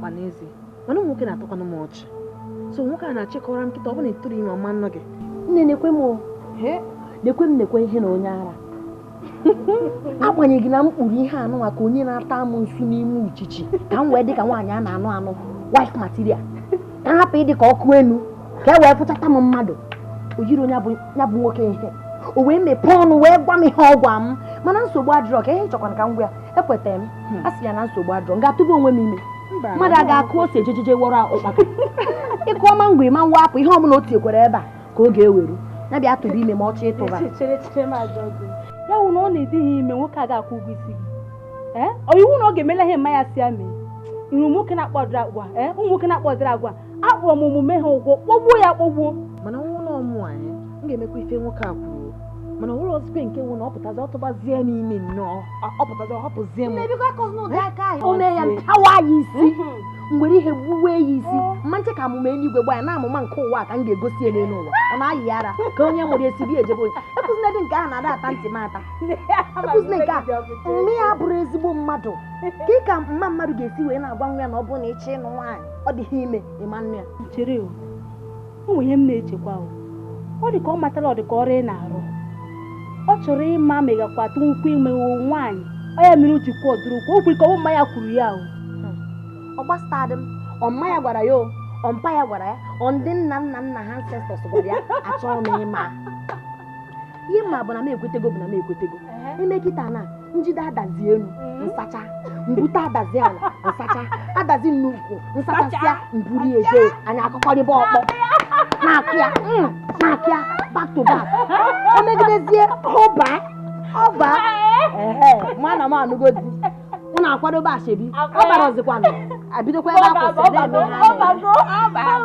Atakwa n'eze, mana ụmụ nwoke na-atọkwanụ m ọchị. So nwoke a na-achịkọrọ m nkịta, ọ bụ na ịtụrụ ime ọma nnụ gị. Nne, nekwe m o. Nekwe m, nekwe ihe na onye ara. Agbanyeghị na m kpuru ihe anụnwa ka onye na-ata m nsu n'ime uchichi, ka m wee dị ka nwaanyị a na-anụ anụ, wife material, ka m hapụ ịdị ka ọkụ enu, ka e wee fụchata m mmadụ. O yiri onye ya bụ nwoke ihe o wee mepee ọnụ wee gwa m ihe ọ gwa m, mana nsogbu adịrọ. Ka ihe chọkwara ka m gwa ya, ekweta m. A sị ya na nsogbu adịrọ, m ga-atụba onwe m ime. Mmadụ a ga-akụ ose ejejeje wọrọ ụkpaka ịkụ ọma ngwa ịma nwa apụ ihe ọbụla o tinyekwara ebe a ka ọ ga-eweru ya bịa tụba ime ma ọ chọọ ịtụba. Chere, chere, m ajọ gị. Ya wụ na ọ na-edighị ime, nwoke a ga-akwụ ụgwọ isi gị? Ee, ọ iwu na ọ ga-emela ihe mmanya si ya mee. Iru nwoke na-akpọ ọdịrị agwa, ee, ụmụ nwoke na-akpọ ọdịrị agwa, akpọrọ m omume ha ụgwọ, kpọgbuo ya kpọgbuo. Mana nwa ụlọ ọmụ anyị, m ga-emekwa ife nwoke a kwuru, mana ụlọ ozikwe nke wụ na ọ pụtazi, ọ tụbazie m ime nnọọ, ọ pụtazi, ọ hapụzie m. O mee ya, mpịawa ya isi, m were ihe gbuwe ya isi mma nche ka amụma eluigwe gba ya na amụma nke ụwa ka m ga-egosi ya n'elu ụwa. Ọ na-ayị ara ka onye nwere esibi ejebe onye ekụzina dị nke ahụ na-ada ata ntị m ata. Ekụzina nke a, mme ya bụrụ ezigbo mmadụ ka ị ka mma mmadụ ga-esi wee na-agwa nwa ya na ọ bụrụ na ịchọ ịnụ nwaanyị, ọ dịghị ime ịma nnu ya. Chere o, o nwere ihe m na-echekwa o. Ọ dị ka ọ matara, ọ dị ka ọrụ ị na-arụ, ọ chọrọ ịma ma ị gakwa atụ nkwụ ime nwaanyị. Ọ ya mere o ji kwuo ọdụrụ okwu o kwuru ka ọ bụ mma ya kwuru ya o. Ọ gbasatadị m, ọmma ya gwara ya o, ọmpa ya gwara ya, ọ ndị nna nna nna ha, ancestors gwara ya, achọghị m ịma. Ihe mma bụ na m ekwetego, bụ na m ekwetego ime kịta na njide adazi elu nsacha, mbute adazi ala nsacha, adazi nnukwu nsachasịa, mburu eje anyị akọkọrịba ọkpọ na-akụ ya, na-akụ ya back to back. O megidezie ọba ọba, ehe, mụ na m anụgo di, ụ na-akwadobe ashebi, ọ bara ọzịkwanụ abidokwa ebe a kwụsịrị na-eme ha na-eme.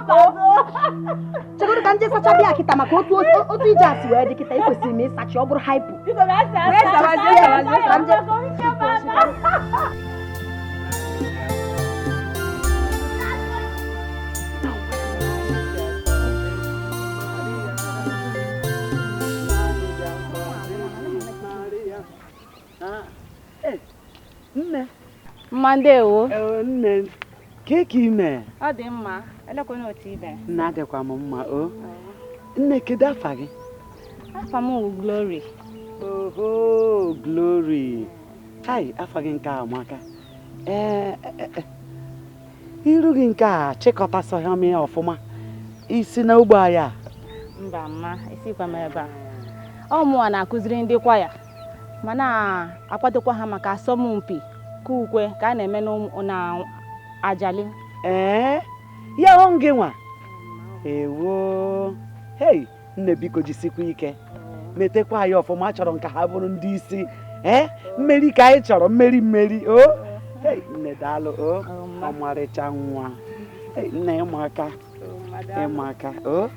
Chegodo ka nje sacha bịa kịta, maka otu otu ije asị wee dị kịta, ekwesịrị m ịsachi, ọ bụrụ hypo. Ka nje. Nne. Mma, ndewo. Ee, nne, ke ka ime? Ọ dị mma, elekwana otu ibe. Nna, adịkwa m mma o. Nne, kedu afa gị? Afa m wụ Glory. Oho, Glory! Hai, afa gị nke a amaka. Ee, e, e, iru gị nke a chịkọtasịghị m ya ọfụma. Isi na ugbo anyị a? Mba mma, esikwa m ebe a. Ọ mụnwa na-akụziri ndị kwaya ma na-akwadokwa ha maka asọmpi ka ukwe ka a na-eme na Ajali. Ee, ya ọ gị nwa? Ewo, hei, nne, biko jisikwa ike metekwa anyị ọfụma. Achọrọ m ka ha bụrụ ndị isi. Ee, mmeri ka anyị chọrọ, mmeri, mmeri o. Hei, nne, daalụ o, ọmarịcha nwa. Hei, nne, ịmụaka, ịmụaka o.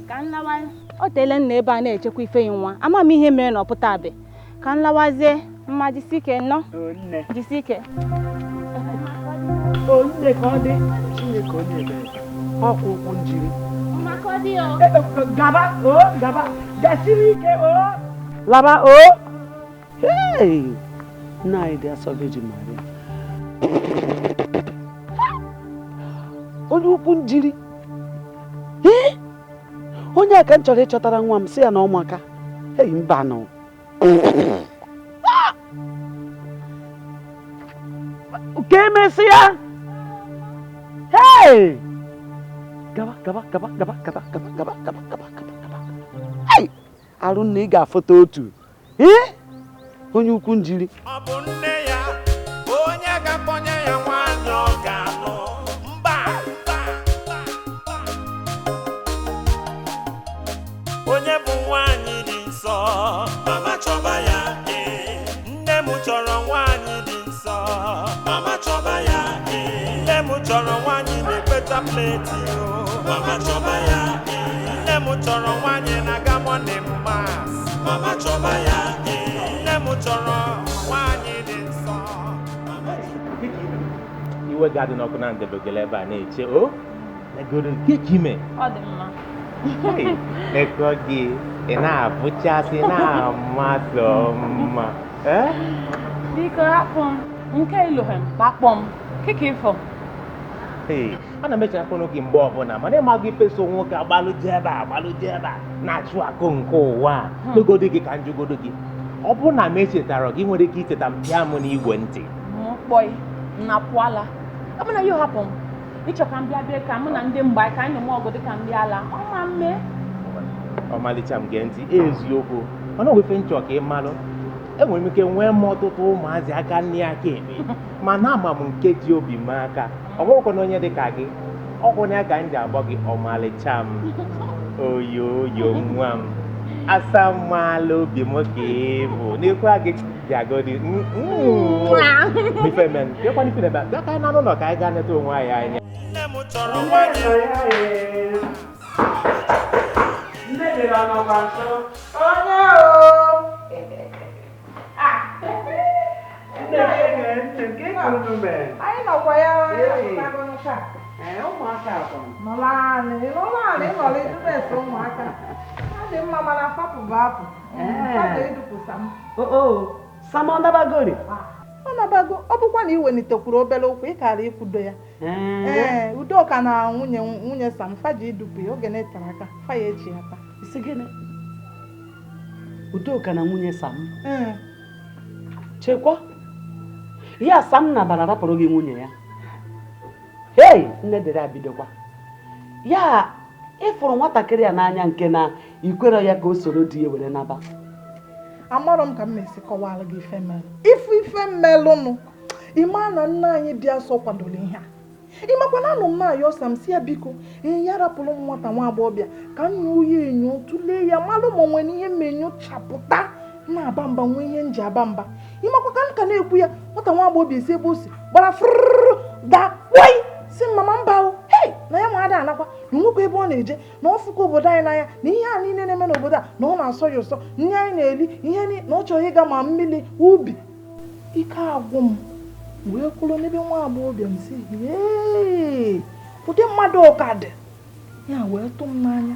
Ka m lawa, o teele nna ebe a na-echekwa ifeyi nwa, ama m ihe mere na ọ pụtabe. Ka m lawazie. Mma, jisi ike nnọọ. O nne. Jisi ike. O nne, ka ọ dị. Chineke onye ebere, ọkwa ụkwụ njiri. Gaba o, gaba, gasiri ike o, laba o. Hey! Nna anyị dị asọ, Virgin Maria, onye ukwu njiri. Ee, onye a ka m chọrọ ịchọtara nwa m, si ya na ọmaka. Ei, mba nọ ka emesịa. Hey! Gaba, gaba, gaba, gaba, gaba, gaba, gaba, gaba, gaba, gaba, gaba. Hey! Arụ nna, ị ga-afụta otu ee onye ukwu njiri. Ọ bụ nne ya onye ga-akpọnye ya nwaanyị ọ ga-alụ? Mba. Onye bụ nwaanyị dị nsọ? Mama, chọba ya. Ee, nne m chọrọ nwaanyị dị nsọ. Mama, chọba ya. Ee, nne m chọrọ nwaanyị na-ekpeta plate o. Mama, chọba ya. Ee, nne m chọrọ nwaanyị na-aga morning mass. Mama, chọba ya. Ee, nne m chọrọ nwaanyị dị nsọ. Iwe ga-adị n'ọkụ na ndebegele ebe a na-eche o negoro nke ka ime. Ọ dị mma. Hey, lekọ gị, ị na-abụchasị na-amasị mma. Eh? Biko hapụ m nke ilohem kpakpọ m kịka ịfọ. Ee, ana m echekwa gị mgbe ọbụla mana ịma gị feso nwoke agbalụje ebe a agbalụje ebe a na-achụ akụ nke ụwa a n'ogodo gị ka njụgodo gị ọ bụrụ na m echetara gị nwere ike icheta m pịa m n'igwe ntị Mkpọi, nnapụala. Ọ bụ na ya hapụ m. Ịchọ ka m bịa bịa ka mụ na ndị mgba ka anyị nọ ọgụ dị ka ndị ala. Ọ ma mme. Ọmalịcha m gee ntị eziokwu mana o nwefe nchọ ka ị malụ enwere m ike nwee m ọtụtụ ụmụazị aka nne aka ekpe mana ama m nke ji obi m aka ọ bụrụkwa na onye dị ka gị ọkwụ na ya ka m ji agbọ gị ọmalịcha m oyoyo nwa m asamala obi m ka ị bụ n'ekwe gị bịagodi ifemen kekwana ife na bịa ka anyị na-anụ ụlọ ka anyị gaa neta onwe anyị anya. Nne m chọrọ nwaanyị. Nne dịrị ọnọkwa nso. Onye o. Nne gị nke unu mere. Anyị nọkwa ya. Ee. Apụtago nke a. Ee, ụmụaka akwa. Nọrọ anị, nọrọ anị, nọrọ edubesi ụmụaka. Ha dị mma mana fapụ bụ apụ. Ee. Ha ga-edupụta m. Oo, Sam ọ nabagori? Ọ nabago, ọ bụkwa na ị welitekwuru obere ụkwụ, ị kara ịkwudo ya. Ee. Ee, Udoka na nwunye nwunye Sam faji idupu ya oge na-etere aka, fa ya echi ya taa. Isi gịnị? Udoka na nwunye Sam. Ee. Chekwa. Ya Sam nabara rapụrụ gị nwunye ya. Hei, nne dịrị abidokwa. Ya ịfụrụ nwatakịrị a n'anya nke na ikwere ya ka o soro di ya were naba. Amarọ m ka m esi kọwara gị ife melụ. Ife ife melụnụ. Ịma na nna anyị dị asọ kwadoro ihe a. Ịmakwa na anọ m na-ayọ Sam si ya biko ee ya rapụrụ m nwata nwa agbọghọbịa ka m nyụọ ya enyo tụlee ya malụ ma o nwere ihe m enyochapụta na-aba mba nwee ihe m ji aba mba. Ịmakwa ka m ka na-ekwu ya nwata nwa agbọghọbịa esi ebe o si gbara fụrụrụ daa kpọị si mama mba o hei na ya ma ada anakwa na nwekwa ebe ọ na-eje na ọ fụkwa obodo anyị n'anya na ihe a niile na-eme n'obodo a na ọ na-asọ ya ụsọ nri anyị na-eri ihe na ọ chọrọ ịga ma mmiri ubi ike agwụ m wee kwụrụ n'ebe nwa agbọghọbịa m si ee ụdị mmadụ ụka dị ya wee tụ m n'anya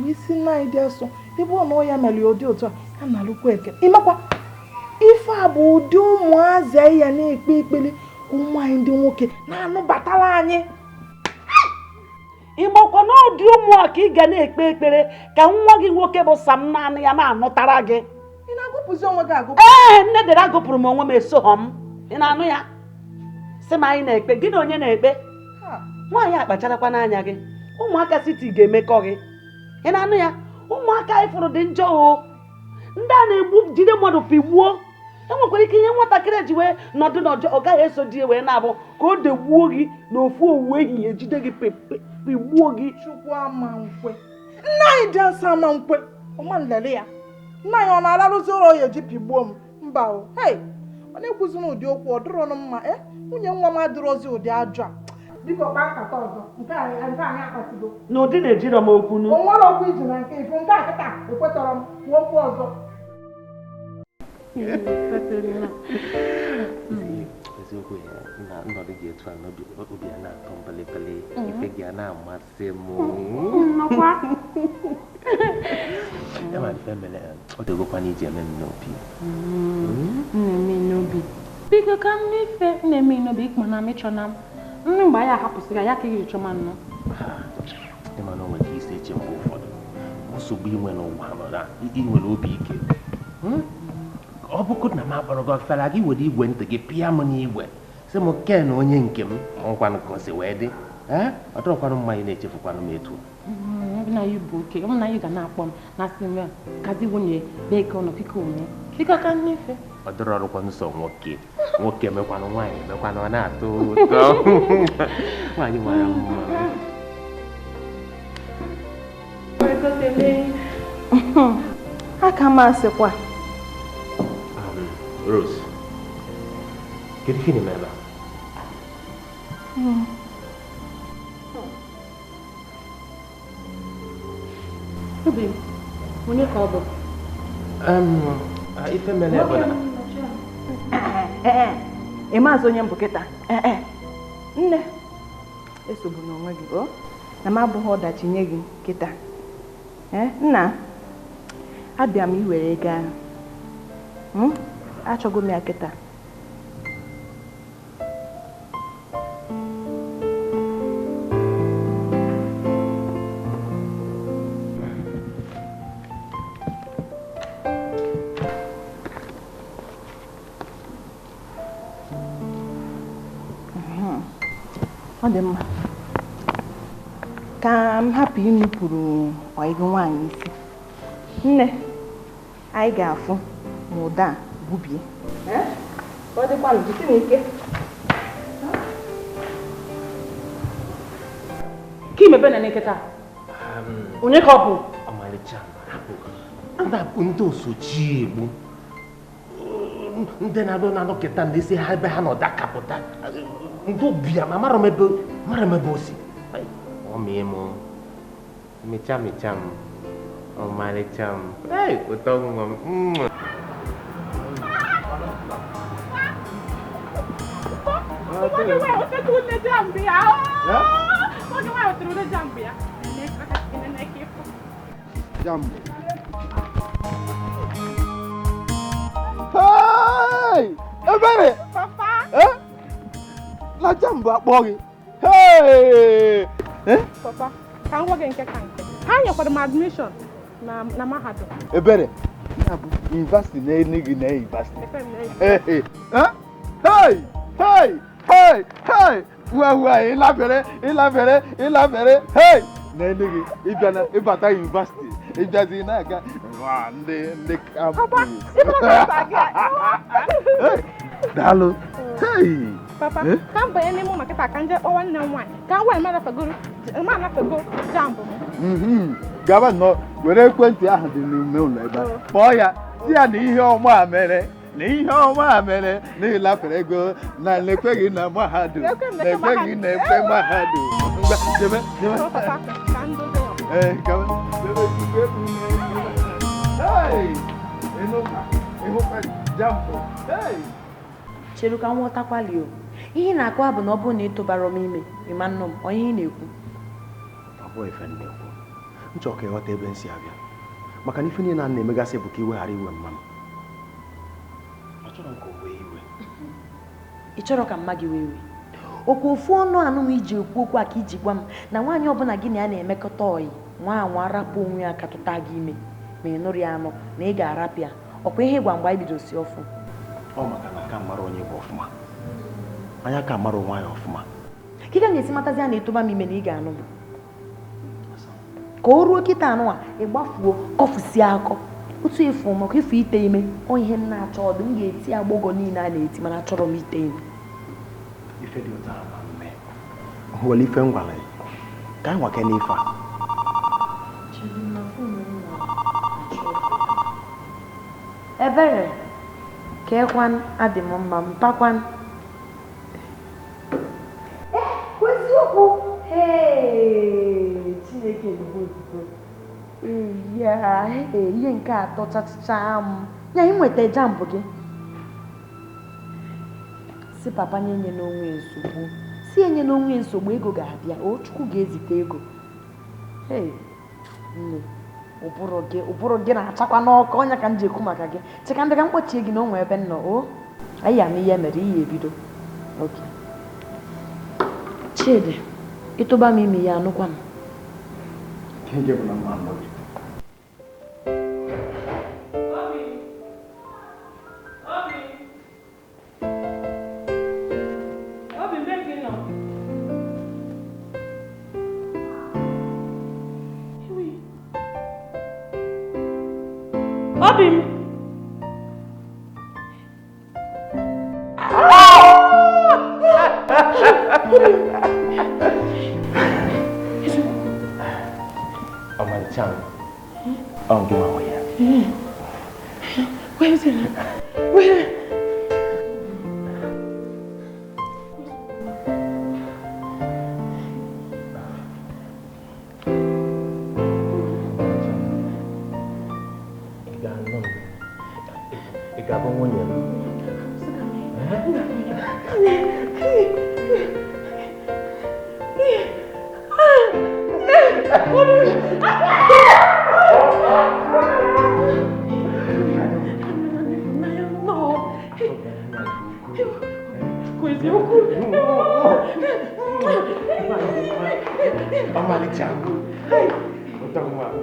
wee si nna anyị dị asọ ebe ọ na ọ ya mere ya ụdị otu a ya na-alụkwa eke. Ịmakwa ife a bụ ụdị ụmụazị anyị ya na-ekpe ekpere ka ụmụ anyị ndị nwoke na-anụbatara anyị. Ịmakwa na ụdị ụmụ a ka ị ga na-ekpe ekpere ka nwa gị nwoke bụ Sam naanị ya na-anụtara gị. Ị na-agụpụzi onwe gị agụpụ? Ee, nne dịrị agụpụrụ m onwe m esoghọ m. Ị na-anụ ya? Sị m anyị na-ekpe, gị na onye na-ekpe? Ha. Nwaanyị akpacharakwa n'anya gị. Ụmụaka siti ga-emekọ gị. Ị na-anụ ya? Ụmụaka anyị fụrụ dị njọ o. Ndị a na-egbu jide mmadụ pigbuo. E nwekwara ike ihe nwatakịrị ji wee nọdụ n'ọjọọ ọ gaghị eso di ya wee na-abụ ka o degbuo gị n'ofu owuwe ehihie jide gị pigbuo gị. Chukwu ama nkwe. Nna anyị dị asọ ama nkwe. Ọma nlele ya. Nna anyị ọ na-alarụzi ụlọ ya eji pigbuo m? Mba o. Hei, ọ na-ekwuzi n'ụdị okwu ọ dịrọnụ mma. Nwunye nwa m adịrọzi ụdị ajọ a. Biko kpaa nkata ọzọ. Nke anyị akpatigo. N'ụdị na-ejirọ m okwu nu. O nwere okwu iji na nke ifu nke a kịta ekwetọrọ m kwuo okwu ọzọ. Eziokwu ya na nnọdụ gị etu a na obi a na-atọ m belebele ife gị a na-amasị m. Ya ma ife mere ọ dịgokwa na iji eme m n'obi. Na-eme n'obi. Biko ka m n'ife na-eme n'obi ịkpọ na m ịchọ na m. Nne mgbe anyị ahapụsịrị ya ka ị ga-echọ ma nnụ. Ịma na o nwere isi eche mgbe ụfọdụ nsogbu inwe n'ụwa nọ na inwere obi ike. Ọ bụkụ na m akpọrọ gị ọfara gị were igwe ntị gị pịa m n'igwe sị m Ken onye nke m nkwanụ ka o si wee dị. Ee, ọ dọrọkwanụ mma ị na-echefukwanụ m etu. Na ya bụ oke, ọ na ya ga na-akpọ m na asị m kazi nwunye beke ụlọ kike ome. Biko ka n'ife. Ọ dọrọ ọrụkwa nsọ nwoke nwoke emekwanụ nwaanyị emekwanụ ọ na-atọ ụtọ. Nwaanyị mara mma. Aka m asịkwa. Rose, kedu ihe na-eme ebe a? Obi, onye ka ọ bụ? Ife mere bụ na Ị maazị onye mbụ kịta. Nne, esogbu n'onwe gị o na m abụghị ọdachi nye gị kịta. Nna, abịa m iwere ego ahụ. Achọgo m ya kịta. Ọ dị mma ka m hapụ inupụrụ ọyị gị nwaanyị isi. Nne, anyị ga-afụ ma ụda a gbubie. Ọ dịkwanụ, jisi n'ike. Ka imebe na nkịta onye ka ọ bụ? Ọmalịcha m, ndị osochi egbu ndị na-alụ na-alụ kịta ndị si ha ebe ha nọ dakapụta ndị ụbịam amara m ebe mara m ebe o si. Ọ mịa m mịcha mịcha m ọmalịcha m. Ei, ụtọ nwa m. JAMB. Hey! Ebere! Papa! Eh? Na JAMB akpọ gị. Hey! Eh? Papa, ka m gwa gị nke ka nke. Ha nyekwara m admission na mahadum. Ebere, ya bụ university na gị na university. Efe m na Hey! Hey! Eh? Hey! Hey! Hey! Hey! Wa ịlafere ịlafere ịlafere. Hey! Na gị ịbịa na ịbata university ịbịazi na-aga wa ndị ndị Papa, ịbụrụ ka nta gị a. Hey! Daalụ. Hey! Papa, Eh? ka m banye n'ime ụlọ kịta ka m jee kpọọ nwanne m nwaanyị ka m wee m anafego JAMB m. Gaba nnọọ were ekwentị ahụ dị n'ime ụlọ ebe a kpọọ ya si ya na ihe ọma a mere na ihe ọma a mere na ịlafere ego na na-ekweghị na mahadum Na-ekwe m na-ekwe na-ekweghị na ekwe mahadum. Ngwa jebe jebe. Papa, ka m dozie ya. Ee, gaba jebe jebe. Hey! Ịnụkwa ịhụkwa JAMB. Hey! Cheru ka m ghọtakwali o. Ihe ị na-akọwa bụ na ọ bụrụ na ị tụbara m ime, ịma nnụ m, ọ ihe ị na-ekwu? Ọ bụghị ife m na-ekwu. M chọrọ ka ịghọta ebe m si abịa maka na ife niile a na-emegasị bụ ka iwe ghara iwe mma m. Achọrọ m ka o wee iwe. Ị chọrọ ka mma gị wee iwe? Okwu ofu ọnụ anụ m iji ekwu okwu a ka iji gwa m na nwaanyị ọbụla gị na ya na-emekọta ọyị nwa anwa arapụ onwe ya ka tụta gị ime ma ị nụrụ ya anụ na ị ga-arapụ ya, ọkwa ihe ịgwa mgbe anyị bido si ọfụ? Ọ maka na aka mara onye bụ ọfụma, anya ka mara onwe anyị ọfụma. Ka ị ga ga-esi matazi ya na ịtụba m ime na ị ga-anụ m ka o ruo kịta anụ a ị gbafuo kọfusie akọ otu efu maka ifu ite ime ọ ihe m na-achọ ọdụ m ga-eti agbọgọ niile a na-eti mana achọrọ m ite ime. Ife dị ụtọ ama mme nwere ife m gwara ya ka anyị nwake n'ife a. Ebere keekwan adị m mma mpakwan eziokwu. Chineke otuto ya ihe nke atọ chachacha m ya inweta JAMB gị si papa nye enye n'onwe nsogbu si enye n'onwe nsogbu ego ga-abịa o Chukwu ga-ezite ego. Nne ụbụrụ gị na-achakwa n'ọkụ ọnya ka m ji ekwu maka gị cheka ndị ka m kpọchie gị na onwe ebe m nọ o anyị ama ihe mere ihe ebido. Okay. Chidi, ịtụba m ime ya anụkwa m. Obi m. Ọmalịcha m, ọ gị nwa ya. Where is it? Where? Ị ga-anụ m? Ị ga-abụ nwunye m? Ọmalịcha m, ụtọ nwa m.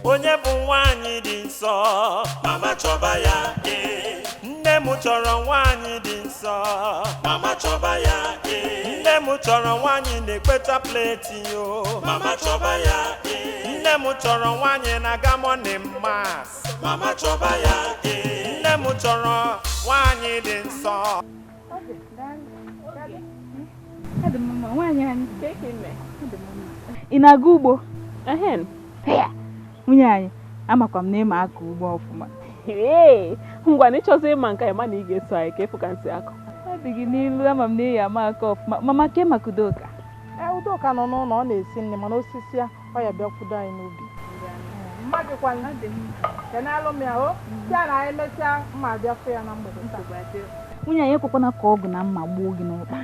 Onye bụ nwanyị dị nsọ? Mama chọba ya ee. Nne m chọrọ nwanyị dị nsọ. Mama chọba ya ee. Nne m chọrọ nwanyị na-ekpecha pleti yo. Mama chọba ya ee. Nne m chọrọ nwanyị na-aga morning mass. Mama chọba ya ee. Nne m chọrọ nwanyị dị nsọ. Ị na-aga ugbo? Nwunye anyị, amakwa m na ịma aka ugbo ọfụma. Ngwa na ịchọzi ịma nke a, ịma na ị ga-eso anyị ka ịfụ ka nsị akụ. Ọ dị gị n'ilu, ama m na ị ya ama aka ọfụma. Mama, ke maka Udoka? Udoka nọ n'ụlọ, ọ na-esi nri, mana osisi ya ọ ya bịakwudo anyị n'ubi. Mma gị kwanụ. Kenalụ m ya o. Ya na anyị mesịa mma bịa fụ ya na mgbede taa. Nwunye anyị, ekwekwana ka ọgụ na mma gbuo gị n'ụkpa.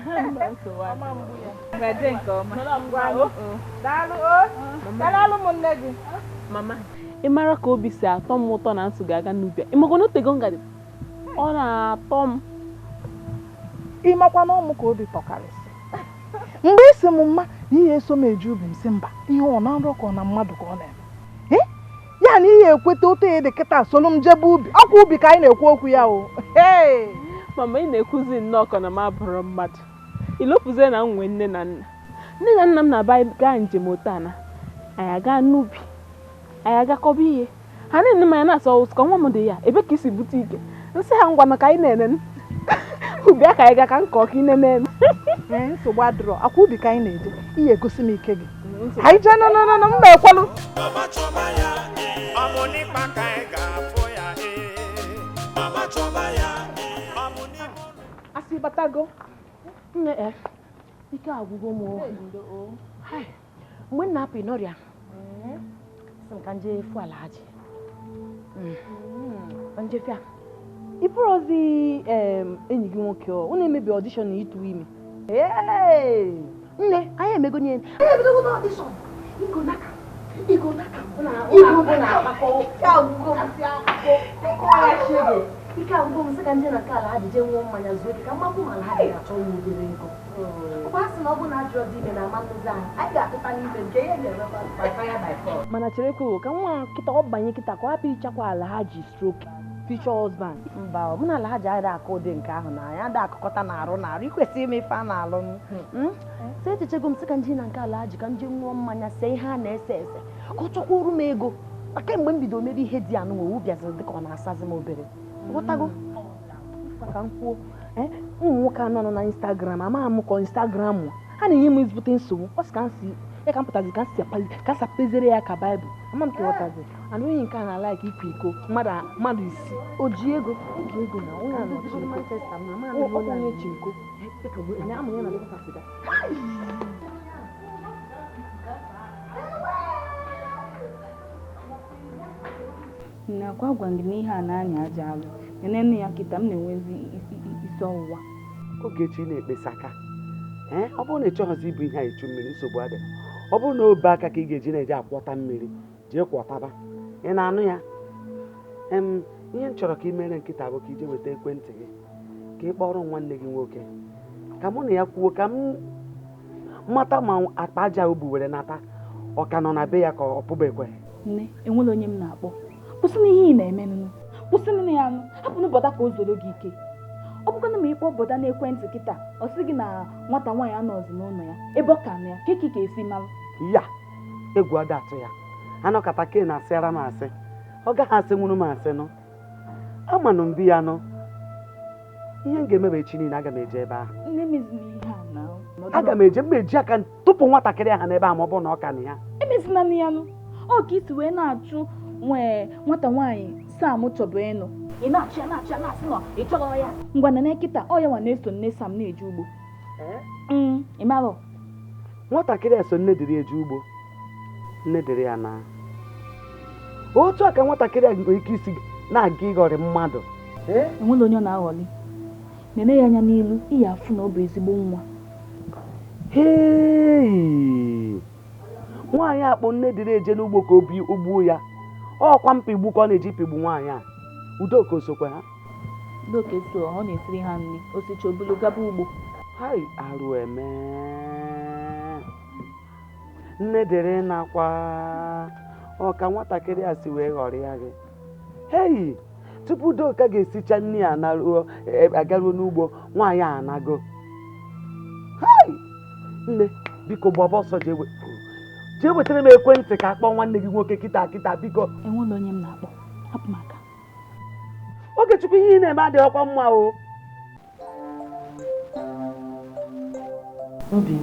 Mama, ị mara ka obi si atọ m ụtọ na nsụ ga-aga n'ubi a. Ị makwa na otego ngadị? Ọ na-atọ m. Ị makwa na ụmụ ka obi tọkarịsị. Mgbe isi m mma na ihe eso m eje ubi m si mba, ihe ọ na nrọ ka ọ na mmadụ ka ọ na-eme. Ya na ihe ekweta ụtọ ya dị kịta solu m jebe ubi. Ọkwa ubi ka anyị na-ekwu okwu ya o. Mama, ị na-ekwuzi nnọọ ka na m abụrụ mmadụ. Ilopụzie na m nwee nne na nna. Nne na nna m na-aba gaa njem otu a na anyị aga n'ubi, anyị agakọba ihe. Ha na-ene m anya na-asọ ụtụ ka nwa m dị ya, ebe ka isi bute ike. Nsị ha ngwa maka anyị na-ene ubi aka anyị ga ka nkọ ka ị nene m. Nsogbu adịrọ, akwa ubi ka anyị na-eje, ihe egosi m ike gị. Anyị jee nọ mba ekwelu. Asị batago. Nne ike agwụgo m. Mgbe m na-apụ n'ọrịa, sị m ka nje fụ Alhaji. Nje fịa. Ifụrụzi enyi gị nwoke ọ unu emebi ọdishọn na ịtụ ime. Nne, anyị emego nye. Anyị ebidogo n'ọdishọn. Igo naka. Igo naka. Ike agwụgo m sị ka nje na nke Alhaji jee nwụọ mmanya zuo ike ka mmakwu ma Alhaji ga-achọ m obere ego. Ọkwa sị na ọ bụ na ajụọ dị ime na ama ndozi ahụ, anyị ga-atụta n'ime nke ihe ga-emekwa by fire by force. Mana chere kwuo ka nwa kịta ọ banye kịta ka ọ hapụ ịchakwa Alhaji stroke future husband. Mba, mụ na Alhaji adịghị akụ ụdị nke ahụ na anyị adịghị akụkọta na arụ na arụ ikwesị ime ife a na-alụ. Sị echechego m sị ka nje na nke Alhaji ka nje ṅụọ mmanya see ihe a na-ese ese ka ọ chọkwuru m ego. Kemgbe m bido mebe ihe dị anụ owu bịaziri dịka ọ na-asazi m obere. Ghọtago? Ka m kwuo, ụmụ nwoke anọ nọ na Instagram, amaghị m ka Instagram ha na-enye m ezigbote nsogbu. Ọ sị ka m si ya ka m pụtazi ka m si apezere ya ka Baịbụl. Ama m ka ịghọtazi. And onye nke a na-alaik ịkwa iko mmadụ isi. O ji ego? O ji ego na onye a nọchi iko. Onye chi nko. Nakwa gwa gị na ihe a na-anya aja alụ. Nene ya kịta m na-enwezi isi ọwụwa. Ogechi na-ekpesa aka. Ọ bụrụ na ị chọghịzi ibu ihe a echu mmiri, nsogbu adịghị. Ọ bụrụ na obe aka ka ị ga-eji na-eje akwọta mmiri, jee kwọtaba. Ị na-anụ ya? Ihe m chọrọ ka ị mere nkịta bụ ka ije weta ekwentị gị ka ị kpọrọ nwanne gị nwoke ka mụ na ya kwuo ka m mata ma akpa aja o bu were nata ọ ka nọ na be ya ka ọ pụbekwe. Nne, enwere onye m na-akpọ. Kwụsị n'ihe ị na-eme nụ. Kwụsị nne ya nụ. Hapụnụ bọda ka o zoro gị ike. Ọ bụkwanụ ma ịkpọ bọda n'ekwentị kịta, ọ sị gị na nwata nwaanyị anọzi n'ụlọ ya, ebe ọ ka nọ ya, ka ị ga-esi malụ. Ya, egwu ada atụ ya. Anọkata ke na asịara m asị. Ọ gaghị asị nwuru m asị nụ. Amanụ m di ya nụ. Ihe m ga-emebe echi niile, aga m eje ebe ahụ. Nne mezina ihe a na. Aga m eje mmeji aka tụpụ nwatakịrị ahụ n'ebe ahụ ma ọ bụrụ na ọ ka na ya. Emezina na ya nụ. Ọ ka isi wee na-achụ nwee nwata nwaanyị Sam chọbụ ịnụ. Ị na-achụ ya na-achụ ya na-asị na ị chọrọ ya. Ngwa nene kịta ọ ya nwa na-eso nne Sam na-eje ugbo. Ị marọ? Nwatakịrị eso nne dịrị eje ugbo. Nne dịrị ya na. Otu a ka nwatakịrị a nwere ike isi na-aga ịghọrị mmadụ. Enwere onye ọ na-aghọli. Nene ya anya n'ilu, ị ya afụ na ọ bụ ezigbo nwa. Hei! Nwaanyị akpọ nne dịrị eje n'ugbo ka o gbuo ya. Ọkwa mpigbu ka ọ na-eji pigbu nwaanyị a. Udoka osokwe ha? Udoka eso, ọ na-esiri ha nri, osicha obulu gaba ugbo. Hai, arụ eme. Nne dịrị nakwa. Ọ ka nwatakịrị a si wee ghọrọ ya gị. Hei, tupu Udoka ga-esicha nri a naruo agaruo n'ugbo, nwaanyị a anago. Hei, nne, biko gbaba ọsọ jee wetara m ekwentị ka akpọọ nwanne gị nwoke kịta kịta, biko. Enwela onye m na-akpọ, hapụ m aka. Ogechukwu, ihe ị na-eme adịghịkwa mma o. Obi,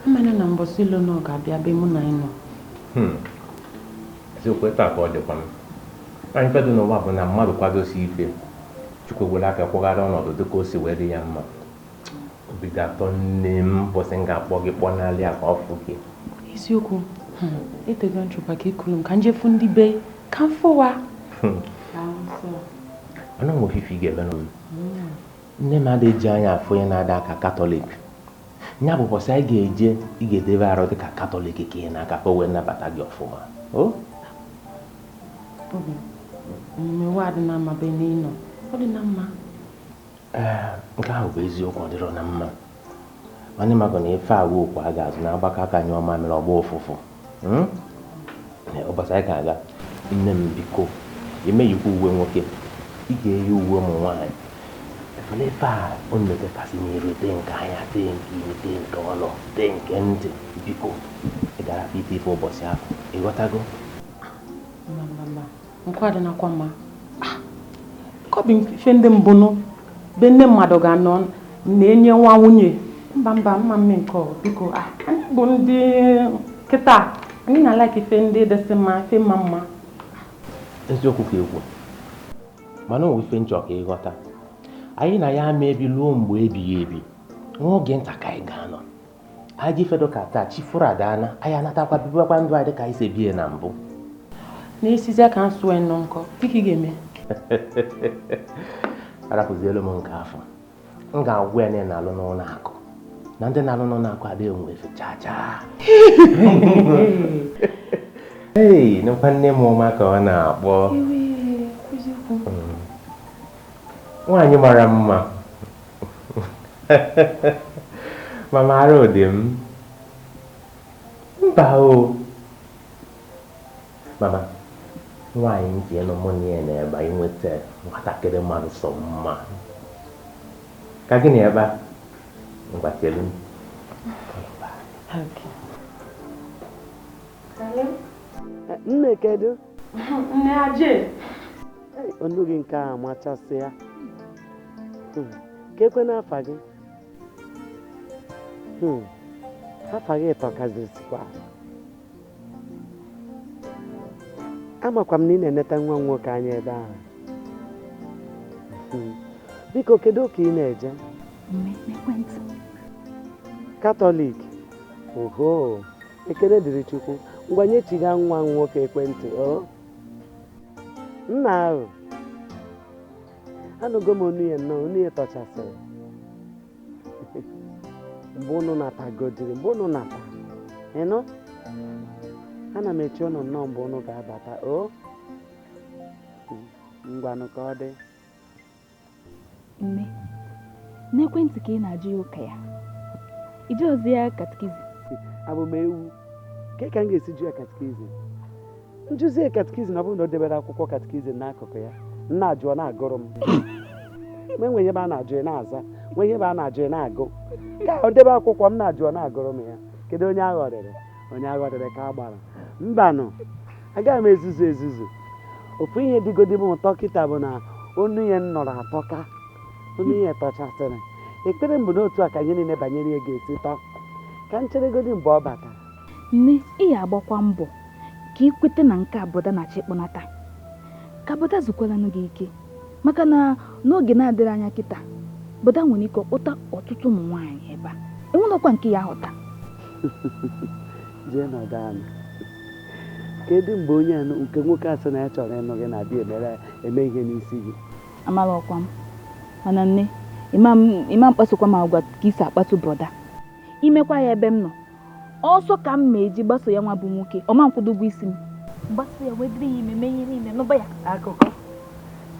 amana na mbọsị ilo na ọ ga-abịa be mụ na ị nọ. Eziokwu, etu a ka ọ dịkwa m. Anyị ife dị n'ụwa bụ na mmadụ kwadosi ife, Chukwu were aka kwụgharị ọnọdụ dịka o si wee dị ya mma. Obi ga-atọ nne m mbọsị m ga-akpọ gị kpọnalị a ka ọ fụ gị. Eziokwu, etego nchụkwa ka ekulu m ka njefu ndị be ka m fụwa. Mana nwe ofufe ị ga-eme n'ụlọ. Nne m adịghị eji anya afụ onye na-ada aka Katọlik. Ya bụ ụbọchị anyị ga-eje, ị ga-edebe arụ dịka Katọlik ka ị na-aka ka o wee nabata gị ọfụma. O? Obi, omume wa adị na mma be n'ịnọ. Ọ dị na mma. Ee, nke ahụ bụ eziokwu, ọ dịrọ na mma. Mana ịmakọ na ife awa okwu a ga-azụ na-agbakọ aka nyụọ mamịrị ọgba ụfụfụ. Ụbọchị anyị ga-aga, nne m biko, emeyikwa uwe nwoke, ị ga-eyi uwe ụmụ nwaanyị. Efere ife a ọ na-etekasị n'iru, tee nke anya, tee nke imi, tee nke ọnụ, tee nke ntị, biko, ị gara ite ife ụbọchị ahụ, ịghọtago? Mba, mba, mba, nke a dị nakwa mma. Kọbi ife ndị mbụnụ be nne mmadụ ga-anọ na-enye nwa nwunye. Mba, mba, mma mme nke ọ, biko, anyị bụ ndị kịta, anyị na-alaik ife ndị dịsị mma, ife mma mma. Eziokwu ka ekwu, mana o nwe ife nchọ ka ịghọta. Anyị na ya ama ebi ruo mgbe ebighị ebi, nwa oge nta ka anyị ga-anọ. Anyị ji fedo ka taa chi fụrụ adaana, anyị anatakwa bibakwa ndụ anyị dịka anyị si ebie na mbụ. Na-esizi aka nsụ nọ nkọ, dịka ị ga-eme. Arapụzielu m nke afọ. M ga-agwa ya na ị na-alụ n'ụlọ akụ. Na ndị na-alụ n'ụlọ akụ adịghị enwe efe chaa chaa. Ee, nekwa nne m ọma ka ọ na-akpọ. Nwaanyị mara mma. Mama arụ dị m. Mba o. Mama, nwaanyị ntị nọ mụ na ya na-ebe anyị nweta nwatakịrị mmadụ sọ mma. Ka gị na ebe a? Ngwa chelu m. Nne, kedu? Nne Aje. Onu gị nke a amachasị ya. Ka ekwe n'afa gị. Afa gị tọkazisikwa. Amakwa m na ị na-eneta nwa m nwoke anya ebe ahụ. Biko, kedu ka ị na-eje? Katọlik. Oho, ekele dịrị Chukwu. Ngwa nyechiga nwa m nwoke ekwentị. O nna ahụ, anụgo m onu ya nnọọ, onu ya tọchasịrị. Mgbe unu natagodiri, mgbe unu nata, ịnụ, ana m eche unu nnọọ mgbe unu ga-abata. O ngwanụ ka ọ dị. Nne, n'ekwentị ka ị na-ajụ ya ụka ya. Ije ozi ya katikizim. Abụ m ewu. Ke ka m ga-esi jụ ya katikizim? Njụzie katikizim, ọ bụrụ na o debere akwụkwọ katikizim n'akụkụ ya, nna ajụọ na-agụrụ m. Ma enwe ihe ebe a na-ajụ ị na-aza, nwe ihe ebe a na-ajụ ị na-agụ. Ka o debe akwụkwọ m na-ajụọ na-agụrụ m ya. Kedu onye aghọrịrị? Onye aghọrịrị ka a gbara. Mbanụ, agaghị m ezuzu ezuzu. Ofu ihe dịgodi m ụtọ kịta bụ na onu ya nọrọ atọka, onu ya tọchasịrị. Ekpere m bụ n'otu a ka ihe niile banyere ya ga-esi tọọ. Ka m cheregodi mgbe ọ batara. Nne, ị ga-agbakwa mbọ ka ị kwete na nke a bọda na-achọ ịkpọnata. Ka bọda zukwalanụ gị ike, maka na n'oge na-adịrị anya kịta, bọda nwere ike ọkpọta ọtụtụ ụmụ nwaanyị ebe a. Enwelọkwa nke ya ghọta. Jee nọdụ ala. Kedu mgbe onye a nke nwoke a sị na ya chọrọ ịnụ gị na-abịa emere eme ihe n'isi gị? Amala ọkwa m. Mana nne, ịma mkpasokwa m agwa ka isi akpasu bọda. Imekwa ya ebe m nọ, ọsọ ka m ma eji gbaso ya nwa bụ nwoke, ọ ma nkwụdo ụgwọ isi m. Mgbaso ya wee dịrị ya ime mee ihe niile n'ụba ya. Akụkọ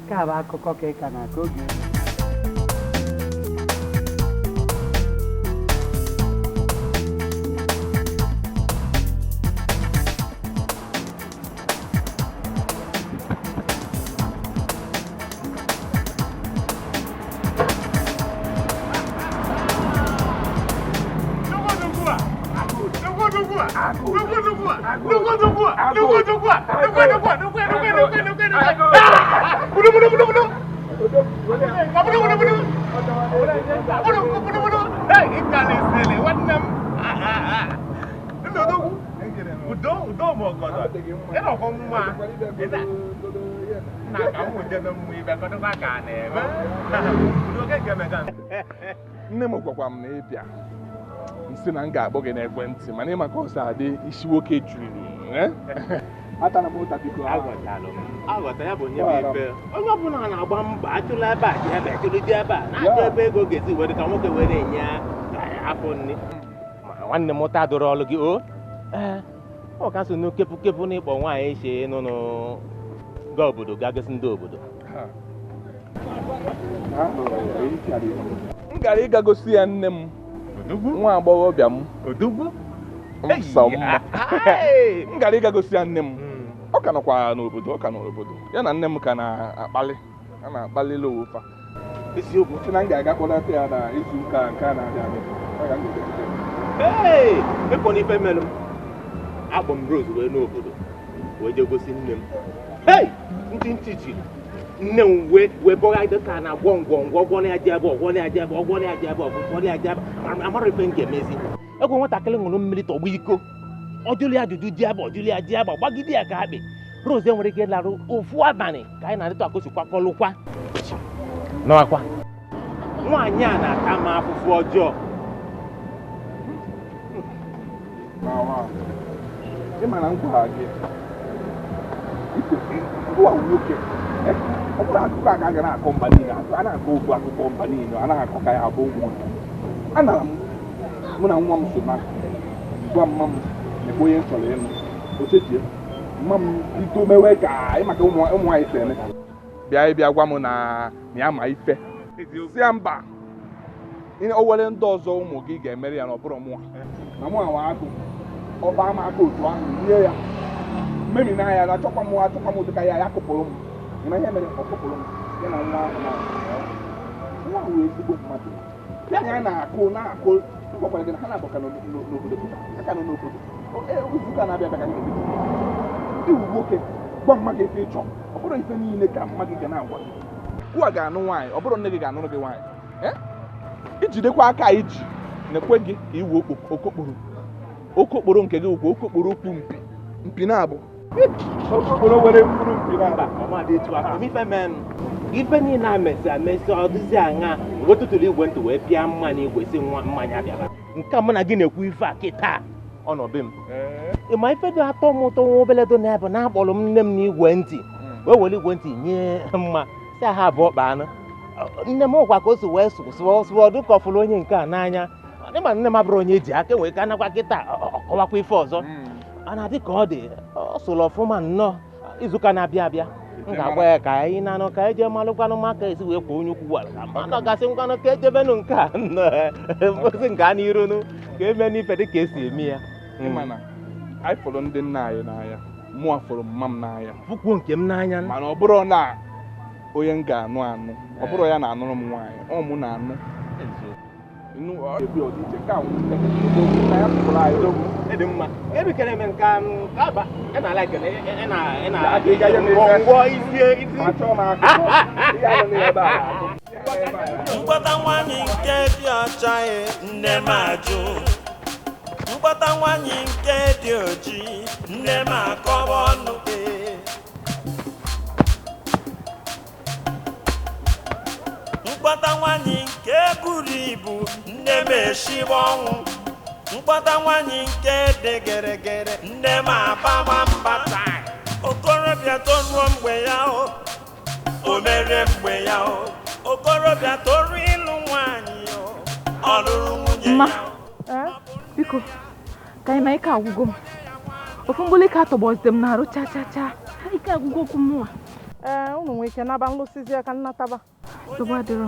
ka bụ akụkọ ka ị ka na-akọ oge. Nne m gwakwa m na ịbịa nsị na m ga-akpọ gị n'ekwentị mana ịma ka ọ si adị isi nwoke juru atara m ụta biko aghọta ya bụ onye bụ ife onye ọbụla na-agba mbọ achụla ebe a ji ebe achụrụ ji ebe a na-achọ ebe ego ga-esi were ka nwoke were enye afọ nne ma nwanne m ụta dụrụ ọlụ gị o ee ọ ka so n'kepụ kepụ na ịkpọ nwaanyị iche nụnụ gaa obodo gaa gosi ndị obodo. M gara ịga gosi ya nne m nwa agbọghọbịa m nsọ mma. M gara ịga gosi ya nne m ọ ka nọkwa n'obodo ọ ka nọ n'obodo ya na nne m ka na-akpali a na-akpalila ofa eziokwu sị na m ga-aga kpọlata ya na izu ụka nke a na-abịa abịa. Ee, ekwana ife melụ m akpọ m Rose wee n'obodo wee jee gosi nne m. Hey! Ntị ntị chiri nne m wee bọga dịka na gwọ ngwọ ngwọ gwọ na aja ebe ọgwọ na aja ebe ọgwọ na aja ebe ọgwọ na aja ebe amara ife m ga-emezi. Ekwe nwatakịrị ṅụrụ mmiri tọgbọ iko ọ jụrụ ya ajụjụ ji aba ọ jụrụ ya ji aba gbagide ya ka akpị. Rose nwere ike larụ ofu abalị ka anyị na-adịtụ akụsikwa kọlụkwa n'akwa. Nwaanyị a na-ata m afụfụ ọjọọ. Ị ma na m gwara gị ngwa nwoke ọ bụrụ akụkọ a ga na-akọ mba niile a na-akọ ofu akụkọ mba niile a naghị akọ ka ya abụ ụmụ anara m mụ na nwa m so na gwa mma m na-ekwe onye m chọrọ ịnụ ochechie mma m bido mewe ka ịmaka ụmụ nwaanyị si eme bịa ịbịa gwa m na ya ma ife si ya mba o were ndị ọzọ ụmụ gị ga-emere ya na ọ bụrụ mụnwa na mụ awa agụ ọba ama aka otu ahụ nye ya mmemi na ya achọkwa m achọkwa m ụdị ka ya ya kụpụrụ m ịma ihe mere ọ kụpụrụ m ya na nwa ahụ na nwa ahụ ezigbo mmadụ ya na ya na-akụ na-akụ gwakwara gị na ha na-abụ ka n'obodo ha ka nọ n'obodo izuụka na-abịa abịa ka anyị ga-ebido iwu nwoke gwa mma gị ife ịchọ ọ bụrụ ife niile ka mma gị ga na-agwa gị kwuwa ga-anụ nwaanyị ọ bụrụ nne gị ga-anụrụ gị nwaanyị ijidekwa aka iji na-ekwe gị ka iwu okokporo okokporo nke gị wụkwa okokporo okwu mpi mpi na-abụ okokporo nwere mkpụrụ mpi na-abụ ife niile a mesị amesị ọ dịzi aṅa wetụtụrụ igwe ntị wee pịa mma n'igwe si nwa mmanya bịara nke a mụ na gị na-ekwu ife a kịta ọ nọ be m ị ma ife dị atọ m ụtọ nwa obele dị n'ebe na akpọrọ m nne m n'igwe ntị wee were igwe ntị nye mma si ha abụọ kpa anụ nne m gwa ka o si wee sụọ sụọ dịka ọ fụrụ onye nke a n'anya ma nne m abụrụ onye eji aka nwee ka anakwa kịta ọkọwakwa ife ọzọ ọ na-adị ka ọ dị ọ sụrụ ọfụma nnọọ izuụka na-abịa abịa m ga-agwa ya ka anyị na-anụ ka anyị jee malụkwanụ maka esi wee kwuo onye ukwu gwara ka mmanụ gasị ngwanụ ka ejebenụ nke a ozi nke a n'irunu ka eme n'ife dị ka esi eme ya. Ịma na anyị fụrụ ndị nna anyị n'anya mụa fụrụ mma m n'anya fụkwuo nke m n'anya mana ọ bụrụ na onye m ga-anụ anụ ọ bụrụ ya na-anụrụ m nwaanyị ọ mụ na-anụ Mkpọta nwanyị nke dị ọcha nne m ajụ mkpọta nwanyị nke dị ojii nne m akọwa ọnụ mkpọta nwanyị nke buru ibu nne m eshiwe ọnwụ mkpọta nwanyị nke dị geregere nne m ababa mba okorobịa toruo mgbe ya o mere mgbe ya okorobịa toru ịlụ nwanyị ọ lụrụ nwunye ya. Biko ka anyị na ike agwụgo m ofu mgbuli ka atọgbọzite m na-arụ cha cha cha ike agwụgo okwu mụnwa. Ee, unu nwee ike naba nlụsizi aka nnataba nsogbu adịrọ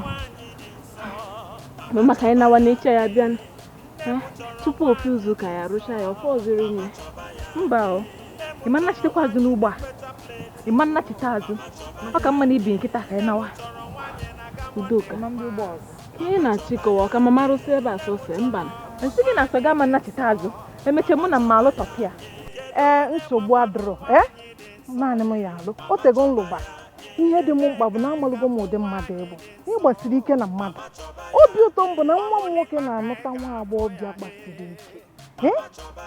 maka anyị nawa n'echi ya bịa tupu ofu izu ka ya rụcha ya ọfọ ọzọ inye mba o ịma nnachitekwa azụ n'ugbo a ịma nnachite azụ ọ ka mma na ibi nkịta ka anyị nawa. Udoka ka ị na-achịkọwa ọka mama rụsị ebe a sọsọ mba nsị gị na asọ ga ama nnachite azụ Emechaa mụ na mma alụtọpụ ya. Ee, nsogbu adịrọ. Ee, naanị m ya alụ. O tego nlụba. Ihe dị m mkpa bụ na amalụgo m ụdị mmadụ ịbụ. Ị gbasiri ike na mmadụ. Obi ụtọ m bụ na nwa m nwoke na-anụta nwa agbọghọbịa gbasiri ike.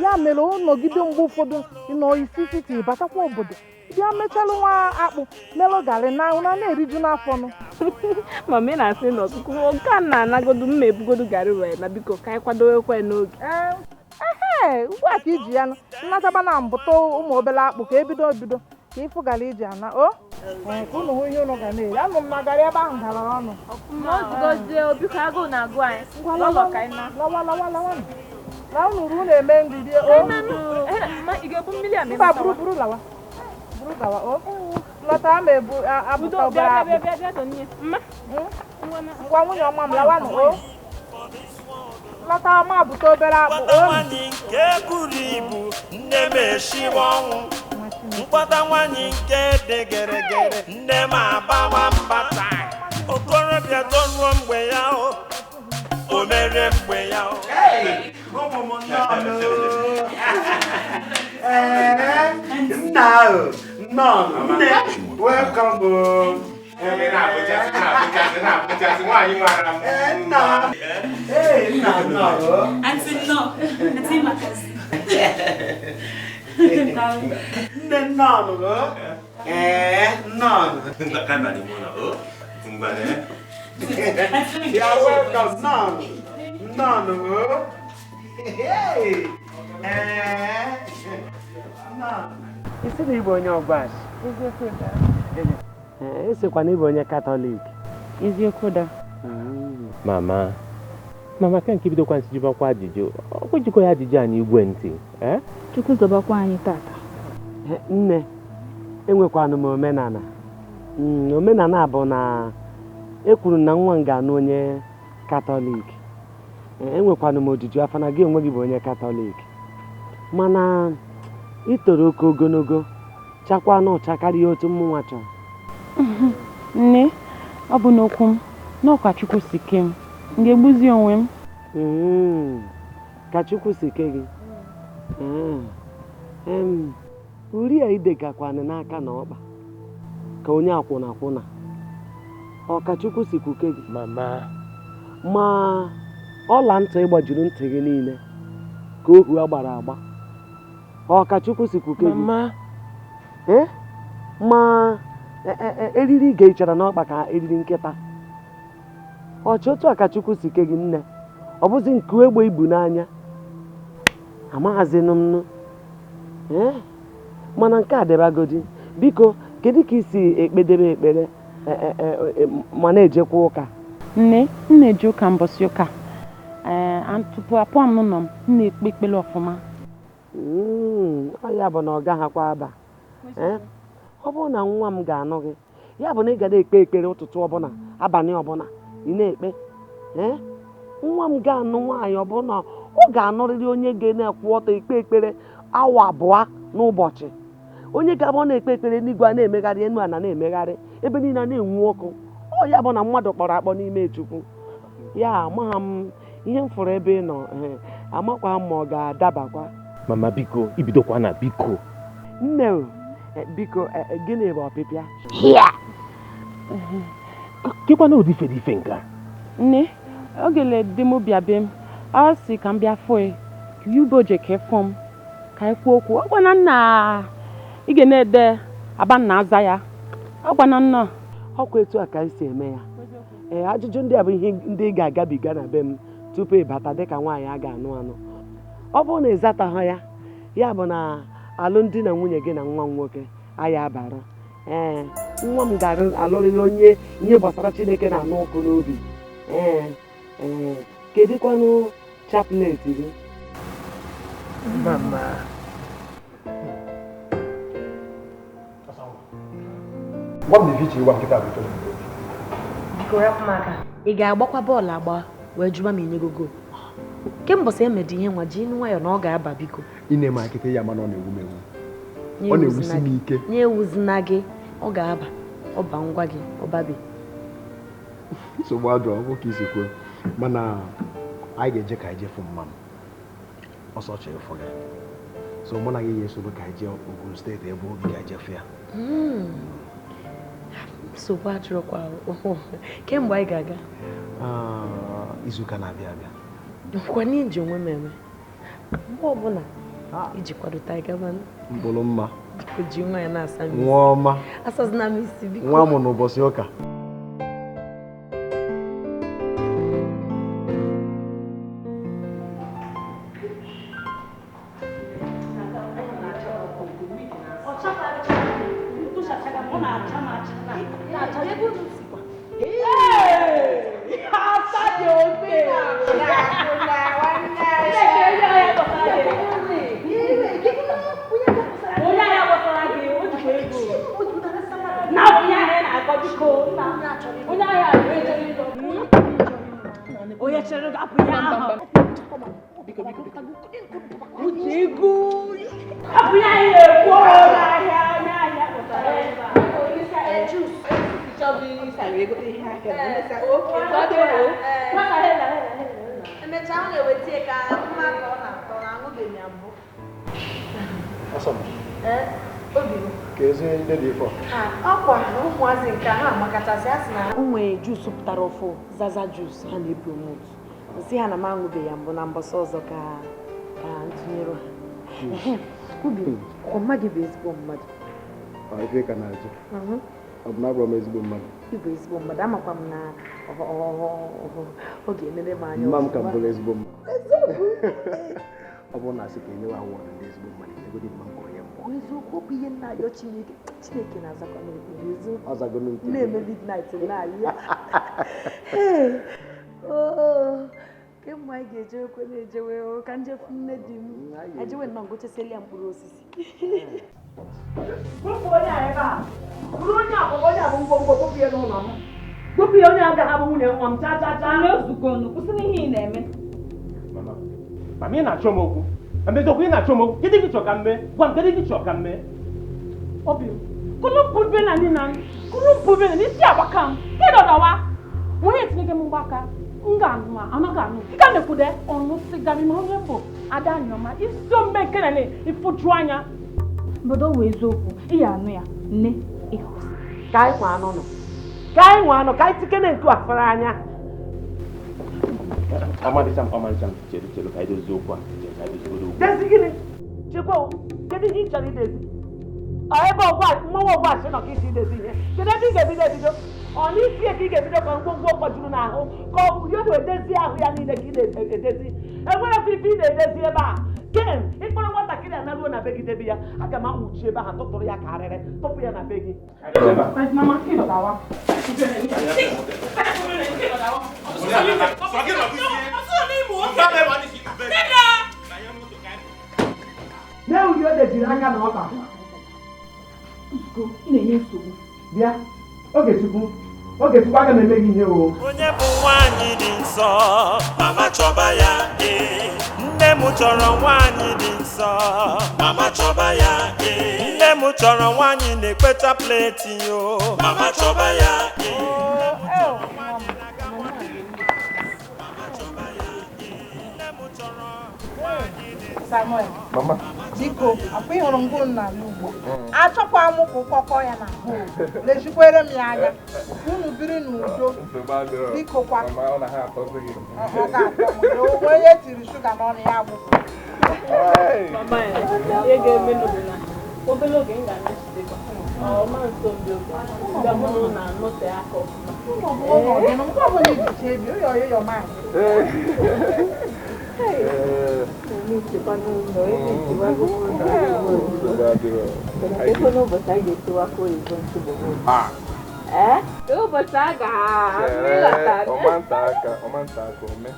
Ya mere ọ nọgide mgbe ụfọdụ nọ isi siti batakwa obodo bịa mechalụ nwa akpụ melụ garị na ahụ na na-eriju n'afọ nụ. Mama ị na-asị na ọkụkụ nke a na-anagodu mma ebugodu garị wee na biko ka anyị kwadowekwa n'oge. Ee, ugbu a ka iji ya nnataba na mbụta ụmụ obere akpụ ka ebido ebido ka ịfụ garị iji ana o ka unu hụ ihe unu ga na-eri. Anụ m na garị ebe ahụ dara ọnụ. Lawa lawa lawa. Na unu ru na-eme nri rie o. Mba buru buru lawa. Buru gawa o. Lọta ma ebu abụta obere akpụ. Ngwa nwunye ọma m lawanụ o. Lọta ma abụta obere akpụ o. Nwaanyị nke buru ibu nne m eshiwe ọnwụ. Mkpọta nwaanyị nke dị geregere nne m agbawa mbata. Okorobịa toruo mgbe ya o. O mere mgbe ya o. Nna no, nne, welcome. Nna, nna, nna. Auntie no, Auntie Makasi. Nne nna no. Nna. You are welcome, none. None. Hey. None. Isi na ịbụ onye ọgbashi. Eziokwu da. Esikwa na ịbụ onye Katọlik. Eziokwu da. Mama, mama ka nke bidokwa nsị jụbakwa ajụjụ. Ọ jikọ ya ajụjụ anyị igwe ntị. Chukwu zọbakwa anyị tata. Nne, enwekwanụ m omenala. Omenala bụ na ekwuru na nwa m ga-anụ onye Katọlik. Enwekwanụ m ojuju afọ na gị onwe gị bụ onye Katọlik. Mana ị toro oke ogologo chakwa na ụcha karịa otu mụnwa chọrọ. Nne, ọ bụ n'okwu m n'ọkwa Chukwu si kee m. M ga-egbuzi onwe m. Ka Chukwu si kee gị. Uri a idegakwanụ n'aka na ọkpa ka onye akwụna akwụna. Ọ ka Chukwu si kwuke gị. Mama. Ma ọla ntị ịgbajiri ntị gị niile ka ohu a gbara agba. Ọ ka Chukwu si kwuke gị. Mama. Ma eriri ga-echara n'ọkpa ka eriri nkịta. Ọchị otu a ka Chukwu si ke gị nne. Ọ bụzi nku egbe ibu n'anya. Amaghazinụ m nụ. Mana nke a debagodi. Biko, kedu ka i si ekpedebe ekpere ma na-ejekwa ụka? Nne, m na-eje ụka mbọsị ụka. Tupu apụọ m n'ụlọ m, m na-ekpe ekpere ọfụma. Ọ ya bụ na ọ gaghakwa aba. Ọ bụrụ na nwa m ga-anụ gị, ya bụ na ị ga na-ekpe ekpere ụtụtụ ọbụla, abalị ọbụla, ị na-ekpe. Nwa m ga-anụ nwaanyị ọbụla, ọ ga-anụrịrị onye ga na-akwụ ọtọ ekpe ekpere awa 2 n'ụbọchị. Onye ga-abụ na-ekpe ekpere n'igwe a na-emegharị, enu ana na-emegharị, ebe niile a na-enwu ọkụ. Ọ ya bụ na mmadụ kpọrọ akpọ n'ime Chukwu. Ya amagha m ihe m fụrụ ebe ị nọ, amakwa m ma ọ ga-adabakwa. Mama biko, ibidokwa na biko. Nne, biko, gịnị bụ ọpịpịa? Kekwana ụdị ife dị ife nke a? Nne, ogele di m bịa be m, ọ sị ka m bịa fụ ya, ka uboje ka ịfụ m, ka anyị kwuo okwu. Ọ gwana nna ị ga na-ede aba nna aza ya. Ọ gwana nna. Ọkwa etu a ka anyị si eme ya. Ee, ajụjụ ndị a bụ ihe ndị ị ga-agabiga na be m tupu ị bata dịka nwaanyị a ga-anụ anụ. Ọ bụrụ na ị zataghị ya, ya bụ na alụmdi na nwunye gị na nwa m nwoke anyị abara. Ee, nwa m ga-alụrịrị onye ihe gbasara Chineke na-anụ ọkụ n'obi. Ee, kedụkwanụ chaplet gị? Mama. Gwa m na ife ịgwa nkịta bụ ife. Biko rapụ m aka. Ị ga-agbakwa bọọlụ agba wee jụba m inyego goal. Kemgbe emedi ihe nwa ji nwayọọ na ọ ga-aba biko. Ị na-eme akịta ya mana ọ na-ewu m ewu. Ọ na-ewusi m ike. Nye ewuzina gị, ọ ga-aba. Ọ ba ngwa gị, ọ babi. Nsogbu adụ ọ bụ ka isi kwuo. Mana anyị ga-eje ka anyị jefu mma m. Ọsọ chọrọ ịfụ gị. So mụ na gị ga-esoro ka anyị jee Ogun steeti ebe obi ga-ejefe ya. Nsogbu adịrọkwa. Kemgbe anyị ga-aga? Izuụka na-abịa abịa. Nkwa n'iji onwe m eme. Mgbe ọbụla iji kwadote anyị gaba. Mkpụrụ mma. Biko ji nwa ya na-asa m isi. Nwa ọma. Asazina m isi biko. Nwa mụ n'ụbọchị ụka. O nwere juice pụtara ọfụ, Zaza juice ha na-epromote. Nsị ha na m aṅụbeghị ya mbụ na mbọsị ọzọ ka ka ntụnyere ha. Obi ọkwa mma gị bụ ezigbo mmadụ. Ife ka na-ajụ. Ọ bụ na abụrụ m ezigbo mmadụ? Ị bụ ezigbo mmadụ, amakwa m na ọ ga-emebe m anya. Mma m ka m bụrụ ezigbo mmadụ. Ọ bụrụ na asị ka enyewe awọdụ ndị ezigbo mmadụ, enyegodi mma nke onye mbụ. Eziokwu, ọ bụ ihe nna ayọ Chineke. Chineke na-azakwa n'ekpere eziokwu. Ọ zagonu nke gị. Na-eme midnight na-ayị ya. Kemgbe anyị ga-eje ekwe na-ejewe ka njefu nne di m. Ejewe nnọọ ngochesiela ya mkpụrụ osisi. Bụpụ onye a ebe a. Bụrụ onye a bụ onye a bụ ngwongwo bụpụ ya n'ụlọ m. Bụpụ ya onye agaghị abụ nwunye nwa m cha cha cha. N'ozugbo kwụsị n'ihe ị na-eme. Mama, ị na-achọ m okwu. Eziokwu, ị na-achọ m okwu. Kedu gị chọọ ka m mee? Gwa m, kedu gị chọọ ka m mee? Obi m, kunu mpube na nina m, kunu mpube na n'isi agbaka m. Kedu ọdawa? Onye etinye m mgbaka, m ga-anụ anaghị anụ. Ị ga na-ekwude ọnụ sịga m onye mbụ ada anyọma isi ome nke na ifuju anya. Obodo wee eziokwu, ị ya anụ ya, nne ịhụ. Ka anyị nwa anụ nọ. Ka anyị nwa anụ, ka anyị tikene nku afara anya. Ọmalịcha m, ọmalịcha m, chere chere ka anyị dozie okwu a. Chere ka anyị dozie okwu. Dezi gịnị? Chekwa o, kedu ihe ị chọrọ idezi? Ọ ebe ọgwa mmanwụ ọgwa asị nọ ka isi idezi ihe. Kedu ebe ị ga-ebido ebido? Ọ n'isi ka ị ga-ebido ka ngwongwo kpọjuru n'ahụ ka ọ bụ ya edezi ahụ ya niile ka ị na-edezi. Enwere ife ị na-edezi ebe a. Ken, ịkpọrọ nwatakịrị a naruo na be gị debe ya, aga m anwụchi ebe ahụ tụtụrụ ya ka arịrị tụpụ ya na be gị. Na-ewuri o dejiri aka na ọkpa. Ị na-enye nsogbu. Bịa, Ogechukwu, Ogechukwu aga m eme gị ihe o. Onye bụ nwaanyị dị nsọ, mama chọba ya ee. Nne m chọrọ nwaanyị dị nsọ, mama chọba ya ee. Nne m chọrọ nwaanyị na-ekpecha pleti yo, mama chọba ya ee. Samuel. Mama. Biko, akwa ịhụrụ ngụ n'ala ugbo. Achọkwa m ka ụkọkọ ya na ahụ. Lezikwere m ya anya. Unu biri n'udo. Biko kwa. Mama, ọ na ha atọzi gị. Ọ ga-atọ m. Onye tiri shuga n'ọnụ ya gwụsị. Mama, ihe ga-eme n'obodo na obere oge m ga-anọchitekwa. Ọ ma nso mbi oge. Ga-abụ na ọ na-anọte aka ọfụma. Nke ọbụla iji chee bi, ụyọ ụyọ maanyị. Ụbọchị a ga-ọmanta aka ome.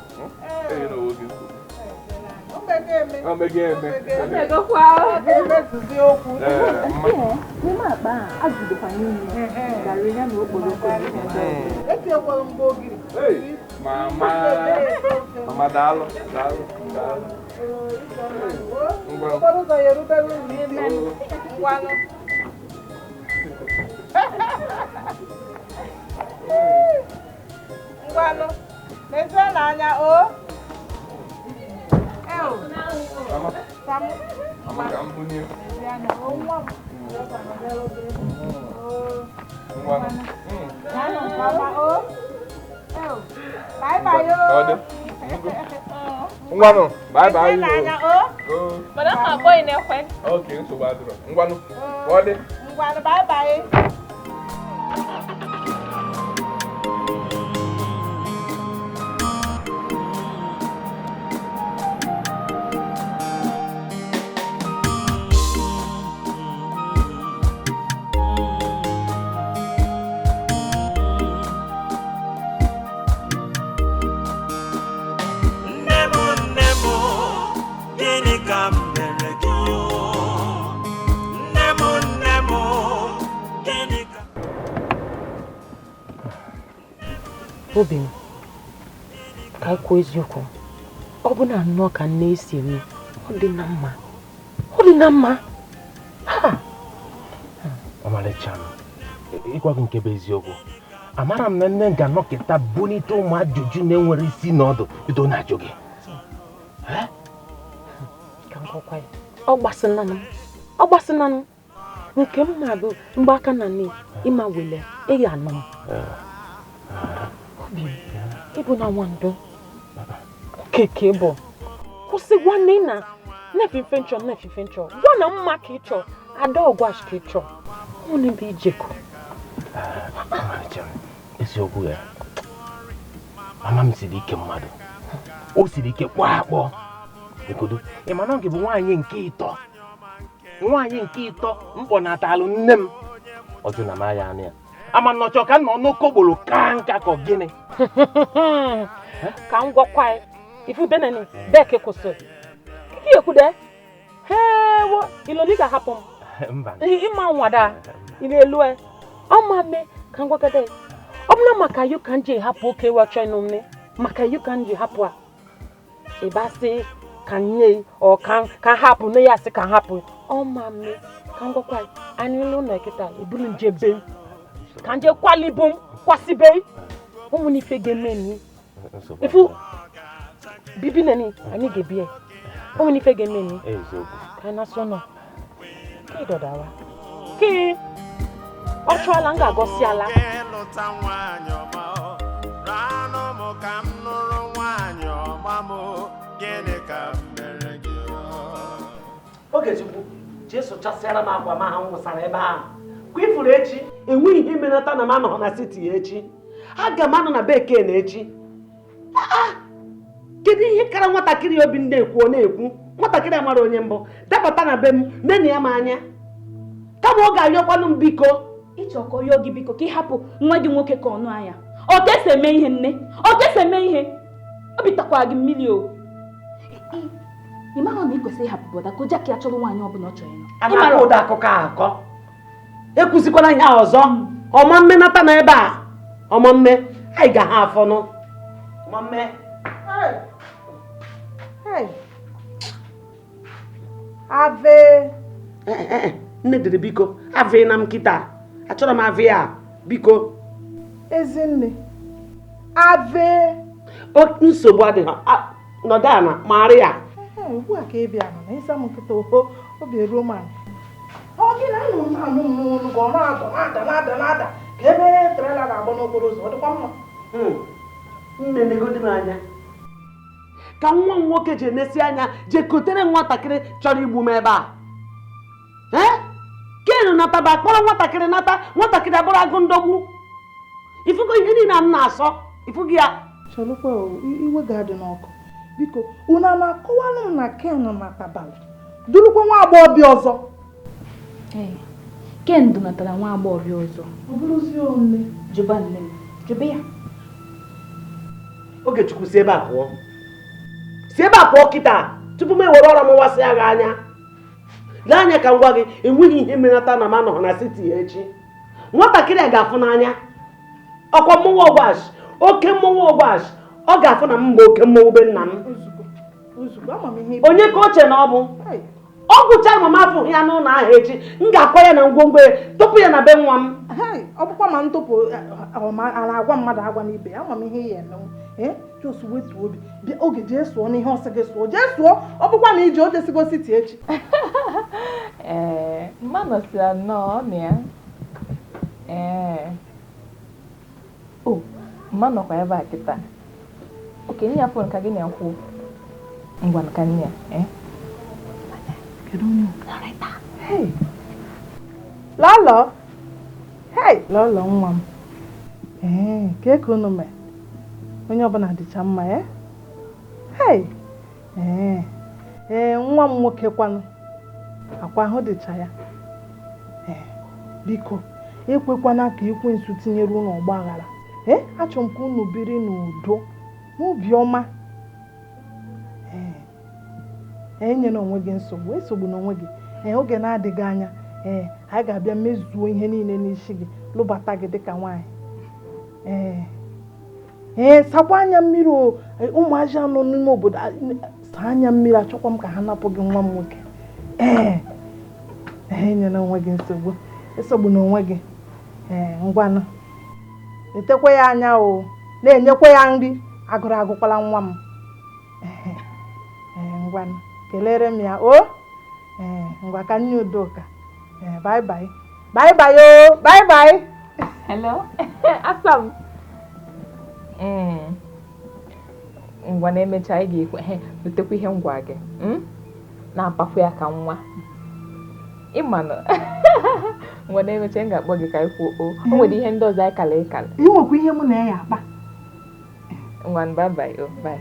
N'ime akpa a, azụ dịkwa n'ime. Garị ya na okporoko na ihe ndị ọzọ. Etinyekwala mgbe ogiri. Mama, mama daalụ, daalụ, daalụ. Okporo ụzọ ya erubere uru isi. Ngwanụ. Ngwanụ. Lezienụ anya o. Mama. Mama ka m bunye. Ngwanụ. Bye bye o. Ngwanụ, bye bye. Mana m akpọ ị n'ekwentị. Okay, nsogbu adịrọ. Ngwanụ, ka ọ dị. Ngwanụ, bye bye. Obi m, ka kwuo eziokwu, ọ bụ na nnọọ ka nne esi eme, ọ dị na mma, ọ dị na mma. Ha! Ọmalịcha m, ịgwa gị nke bụ eziokwu, amara m na nne m ga-anọkịta bulite ụmụ ajụjụ na-enwere isi na ọdụ bido na-ajụ gị. Ka m gwakwa ya, ọ gbasịnanụ m, nke m na-abụ mgbe aka na nne ịma wele ịya anọ m. Ịbụ na nwando okeke bụ kwụsị gwa nne na nefife nchọ gwa na mma ka ị chọọ ada ọgwash ka ị chọọ ọ na-ebe ijekọ. Eziokwu ya, mama m siri ike mmadụ, o siri ike kpọọ akpọ. Ekodo, ị ma na ọ bụ nwaanyị nke ịtọ mkpọnatalụ nne m ọ jụ na m aya anụ ya. Ama nnọchọ ka nọ n'okogboro ka nka ka gịnị? Ka m gwakwa ya, ifu beneni beke kwụsịrị. Kiki ekwude? Hewo, iloni ga-ahapụ m. Ịma nwada, ị na-elu e. Ọ ma mee ka m gwagide ya. Ọ bụ na maka yu ka m ji hapụ oke wachọ ịnụ nne, maka yu ka m ji hapụ a. Ịba sị ka nye ọ ka hapụ nne ya sị ka hapụ. Ọ ma mee ka m gwakwa ya, anyị ụlọ kịta ebulu nje be m. Ka nje kwalibu m kwasibe ụmụ n'ife ga-eme ni ifu bibi nani anyị ga-ebi ya ụmụ n'ife ga-eme ni ka na so nọ ka ịdọdawa ke ọ chụọla m ga-agọsi ala. Ogechukwu, jee sụchasịara m akwa ma ha wụsara ebe ahụ. Kwa ifuru echi, enweghị ihe menata na m anọghị na siti echi. Aga m anọ na bekee na echi. Kedu ihe kara nwatakịrị obi na-ekwu ọ na-ekwu? Nwatakịrị amara onye mbụ dabata na be m nene ya m anya. Kama ọ ga-ayọkwanụ m biko. Ịchọ ka ọ yọọ gị biko ka ị hapụ nwa gị nwoke ka ọnụ anya. Ọ ka esi eme ihe nne, ọ ka esi eme ihe. Obi takwara gị mmiri o. Ị mara na ị kwesịrị ịhapụ bọda ka o jee ka ya chọrọ nwaanyị ọbụla ọ chọrọ ịnụ. A na-akọ ụdọ akụkọ akọ. Ekwuzikwala ihe ọzọ. Ọma mmenata na ebe a. Ọma mme, anyị ga ha afọnụ. Ọma mme. Ave. Nne dịrị biko, ave na m kịta. Achọrọ m ave a, biko. Ezinne. Ave. Nsogbu adịghị. Nọdụ ala, Maria. Ugbu a ka ị bịa na ịsa m nkịta oho, obi eruo m ala. Ọ gị na anụ m anụ m n'olu gị ọ na-ada na-ada na-ada na-ada ka ebe trela na-agba n'okporo ụzọ ọ dịkwa mma. Nne negodi m anya. Ka nwa m nwoke ji enesi anya jee kotere nwatakịrị chọrọ igbu m ebe a. Kenu nataba kpọrọ nwatakịrị nata nwatakịrị abụrụ agụ ndọgbu. Ifugo ihe niile m na-asọ ifugo ya. Chelụkwa iwe ga-adị n'ọkụ. Biko unu a na-akọwalụ m na Ken natabalị durukwa nwa agbọghọbịa ọzọ. Ee, Ken dunatara nwa agbọghọbịa ọzọ. Ọ bụrụzie nne. Jụba nne m, jụba ya. Ogechukwu si ebe a pụọ. Si ebe a pụọ kịta tupu m ewere ọra m wasịa gị anya. Lee anya ka m gwa gị, enweghị ihe menata na m anọghị na siti echi. Nwatakịrị a ga-afụ n'anya. Ọkwa mmọnwụ ọgwash, oke mmọnwụ ọgwash, ọ ga-afụ na m bụ oke mmọnwụ be nna m. Onye ka o che na ọ bụ? Ọ gwụcha mama afụ ya n'ụlọ ahụ echi, m ga-akwa ya na ngwongwo ya tụpụ ya na be nwa m. Ọ bụkwa ma ntụpụ a na-agwa mmadụ agwa n'ibe ya, ama m ihe ya emenwu. Ee, just wetuo obi, bịa oge jee sụọ n'ihe ọ sị gị sụọ, jee sụọ. Ọ bụkwa na ije o jesigo siti echi. Ee, mma nọsịa nnọọ ọ na ya. Ee. O, mma nọkwa ebe a kịta. Oke, nye ya phone ka gị na-ekwu. Ngwa ka nne ya, ee. Kedu onye ọ? Hey! Lọlọ! Hey! Lọlọ nwa m. Ee, kee ka unu mee? Onye ọbụla dịcha mma, eh? Hey! Ee, ee, nwa m nwoke kwanụ. Akwa ahụ dịcha ya. Ee, biko, ekwekwana ka ekwensu tinyere unu ọgba aghara. Ee, achọrọ m ka unu biri n'udo, n'obi ọma. Ee, enyela onwe gị nsogbu, esogbuna onwe gị. Ee, oge na-adịghị anya, ee, anyị ga-abịa mezuo ihe niile n'isi gị, lụbata gị dịka nwaanyị. Ee, ee, sakwa anya mmiri o, ụmụazị anọ n'ime obodo, saa anya mmiri, achọkwa m ka ha napụ gị nwa m nwoke. Ee, enyela onwe gị nsogbu, esogbuna onwe gị. Ee, ngwanụ, etekwa ya anya o, na-enyekwa ya nri, agụrụ agụkwala nwa m. Ee, ngwanụ, kelere m ya o. Ee, ngwa ka nne Udoka. Ee, bye bye. Bye bye o, bye bye. Hello, Asam. Ngwa na-emecha ị ga-ekwe he lutekwa ihe ngwa gị. Na-apakwa ya ka nwa. Ịmanụ. Ngwa na-emecha m ga-akpọ gị ka anyị kwuo o. O nwere ihe ndị ọzọ anyị kala ịkala. Ị nwekwa ihe mụ na ya akpa. Ngwa bye bye o, bye.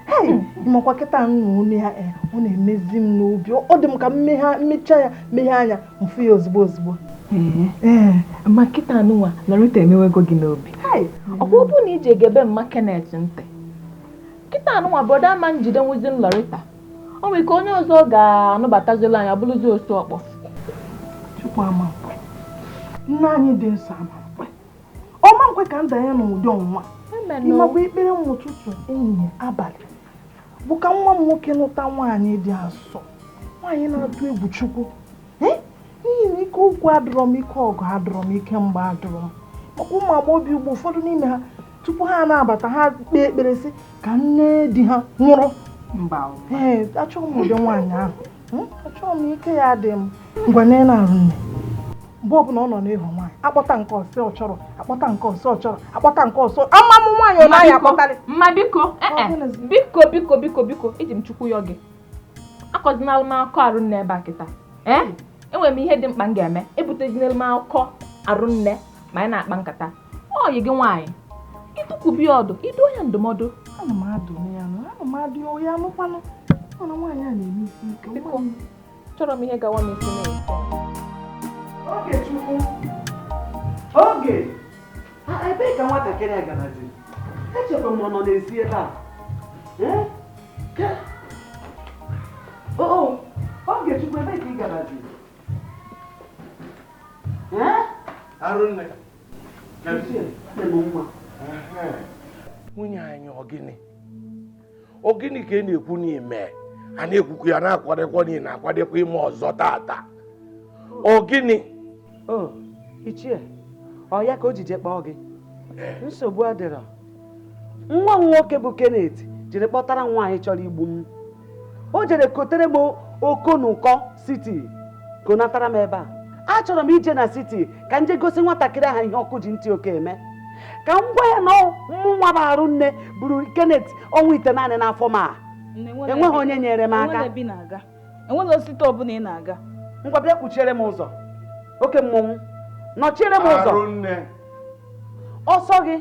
Hey, ịmakwa kịta m na onu ya, ọ na-emezi m n'obi. Ọ dị m ka mmecha ya meghe anya mfu ya ozugbo ozugbo. Ee, ma kịta anụnwa Loretta emewego gị n'obi. Ọkwa ọ bụrụ na iji egebe mma Kenneth ntị. Kịta anụnwa brọda ama njide nwuzi Loretta. O nwere ike onye ọzọ ga-anụbatazila anyị abụrụzi osu ọkpọ. Chukwu ama nkwe. Nne anyị dị nsọ ama nkwe. Ọma nkwe ka nda ya n'ụdị ọnwụnwa. Ịmakwa ekpere m ụtụtụ, ehihie, abalị bụ ka nwa m nwoke nụta nwaanyị dị asọ, nwaanyị na-atụ egwu Chukwu. N'ihi na ike okwu adịrọ m, ike ọgụ adịrọ m, ike mgba adịrọ m. Maka ụmụ agbọghọbịa ugbo ụfọdụ n'ime ha tupu ha na-abata ha kpee ekpere sị ka nne di ha nwụrụ. Ee, achọghị m ụdị nwaanyị ahụ. Achọghị m, ike ya adị m. Ngwa nne na-arụ nne. Mgbe ọbụla ọ nọ n'ịhụ nwaanyị, akpọta nke ọsọ ọ chọrọ, akpọta nke ọsọ ọ chọrọ, akpọta nke ọsọ. Ama m nwaanyị ọ naghị akpọtarị. Mma biko, biko biko biko biko, iji m Chukwu yọ gị. Akọzinalụ m akọ arụ nne ebe a kịta. Ee, enwere m ihe dị mkpa m ga-eme. Ebutezinalụ m akọ arụ nne ma anyị na-akpa nkata. Ọ yi gị nwaanyị, ịtụkwubi ọdụ, idu onye ndụmọdụ. Ana m adụ ya nụ, ana m adụ ya nụkwanụ. Mana nwaanyị a na-eme isi ike. Biko, chọrọ m ihe gawa m isi na-esi. Ogechukwu, oge, ebee ka nwatakịrị a garazi? Echekwa m ọ nọ n'ezi ebe a. Oo, Ogechukwu, ebee ka ị garazi? Arụnne, nwunye anyị ọ gịnị? Ọ gịnị ka ị na-ekwu n'ime? A na-ekwukwu ya na-akwadekwa n'ihi na-akwadekwa ime ọzọ tata. Ọ gịnị? O, ichie, ọ ya ka o jije kpọọ gị. Nsogbu adịrọ. Nwa m nwoke bụ Kenneth jere kpọtara m nwaanyị chọrọ igbu m. O jere kotere m Okonụkọ siti konatara m ebe a. Achọrọ m ije na siti ka m jee gosi nwatakịrị ahụ ihe ọkụ ji ntị oke eme. Ka m gwa ya na mụ nwa bụ arụ nne buru Kenneth ọnwa 9 n'afọ m a. Enweghị onye nyere m aka. Enweghị osisi ọbụla ị na-aga. Ngwa bịa kwuchiere m ụzọ. Oke mmọnwụ, nọchiere m ụzọ. Ọsọ gị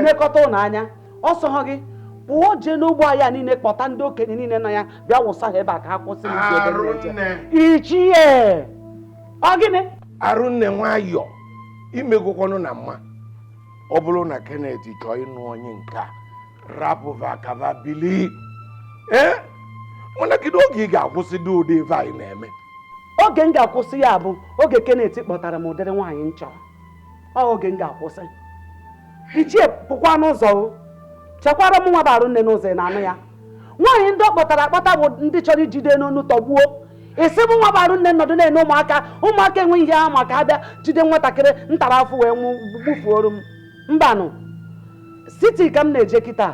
nekọta ụlọ anya. Ọsọ gị pụọ jee n'ugbo ahịa niile, kpọta ndị okenye niile nọ ya bịa wụsa ha ebe a ka ha kwụsị m isi. Ichie, ọ gịnị? Arụnne nwayọ, imegokwanụ na mma. Ọ bụrụ na Kenneth chọọ ịnụ onye nke a, rapụva kava bili. Ee, mana kedu oge ị ga-akwụsị dị ụdị ife anyị na-eme? Oge m ga-akwụsị ya bụ oge Kenneth kpọtara m ụdịrị nwaanyị m chọrọ. Ọ oge m ga-akwụsị. Ichie, pụkwa n'ụzọ o. Chekwara m nwa bụ Arụnne n'ụzọ, ị na-anụ ya? Nwaanyị ndị ọ kpọtara akpọta bụ ndị chọrọ ijide n'onu tọgbuo. Isi m nwa bụ Arụnne nọdụ na-ene ụmụaka, ụmụaka enweghị ihe ha maka ha bịa jide nwatakịrị ntara afọ wee gbufuoro m. Mbanụ, siti ka m na-eje kịta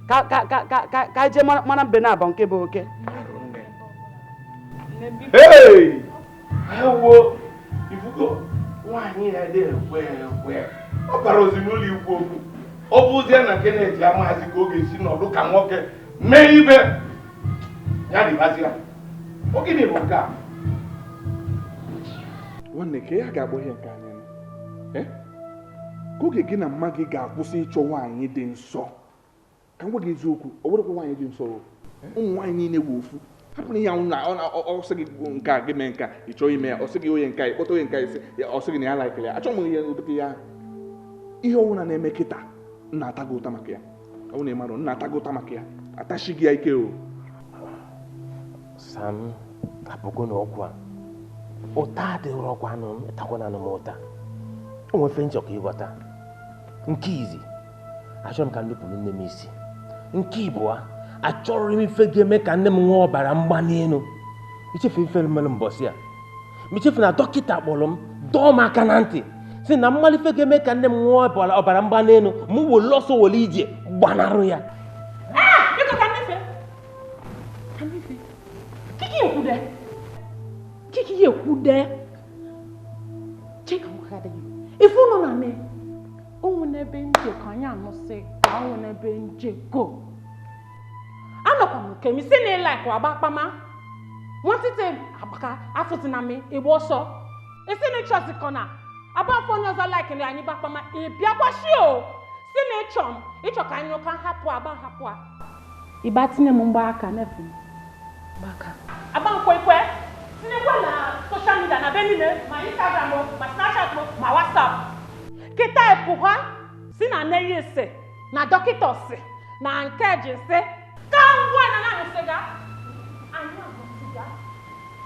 ka ka ka ka ka ka je mara mbe na abọ nke bụ oke. Hey! Ewo! Ifugo, nwaanyị ya dị ekwe ekwe. Ọ bara ozi n'ụlọ ikwu okwu. Ọ bụzie na Kenneth amaghịzi ka ọ ga-esi nọdụ ka nwoke mee ibe. Ya dịbazi ya. Ọ gịnị bụ nke a? Nwanne, ka ya ga-akpọ ihe nke anyị. Ka oge gị na mma gị ga-akwụsị ịchọ nwaanyị dị nsọ. Ka m gwa gị eziokwu, ọ bụrụkwa nwaanyị dị nsọ. Ụmụ nwaanyị niile wụ ofu. Hapụ na ihe ahụ na ọ sị gị nke a gị mee nke a, ị chọọ ime ya, ọ sị gị onye nke a, ị kpọta onye nke a, ọ sị gị na ya laikiri ya. Achọghị m ihe ụdịka ya. Ihe ọbụla na-eme kịta, m na-ata gị ụta maka ya. Ọ bụrụ na ị mara, m na-ata gị ụta maka ya. Atachi gị ya ike o. Sam, hapụgo na ọgwụ a. Ụta adịrọkwanụ m, ịtakwananụ m ụta. O nwefe nchọ ka ịghọta. Nke izi, achọrọ m ka m nupụrụ nne m isi. Nke ịbụa, achọrọ m ife ga-eme ka nne m nwee ọbara mgbali elu. Ichefu ife mere mbọsị a. M ichefu na dọkịta kpọrọ m dọọ m aka na ntị sị na mmalife ga-eme ka nne m nwee ọbara mgbali elu, m were ọsọ were ije gbanarị ya. Kiki ekwude. Chika nwoke ife ụnụ na me onwe n'ebe njekọ anyị anụsị ka onwe n'ebe njekọ. Anọkwa m nke m si na ịlaik agba akpama nwantịtị agbaka afụzi na m ịgba ọsọ isi na ịchọzi kọ na agba afọ onye ọzọ laik na anyị gbakpama ị bịakwashi o si na ịchọ m ịchọ ka anyị ụka hapụ agba hapụ a ịba tinye m mgbaaka n'efu mgbaaka agba nkwekwe tinyekwa na social media na be niile ma Instagram ma Snapchat ma WhatsApp kịta epụha si na nne ya ese na dọkịta si na nke ji si ka ngwa na na-anụsịga anyị anụsịga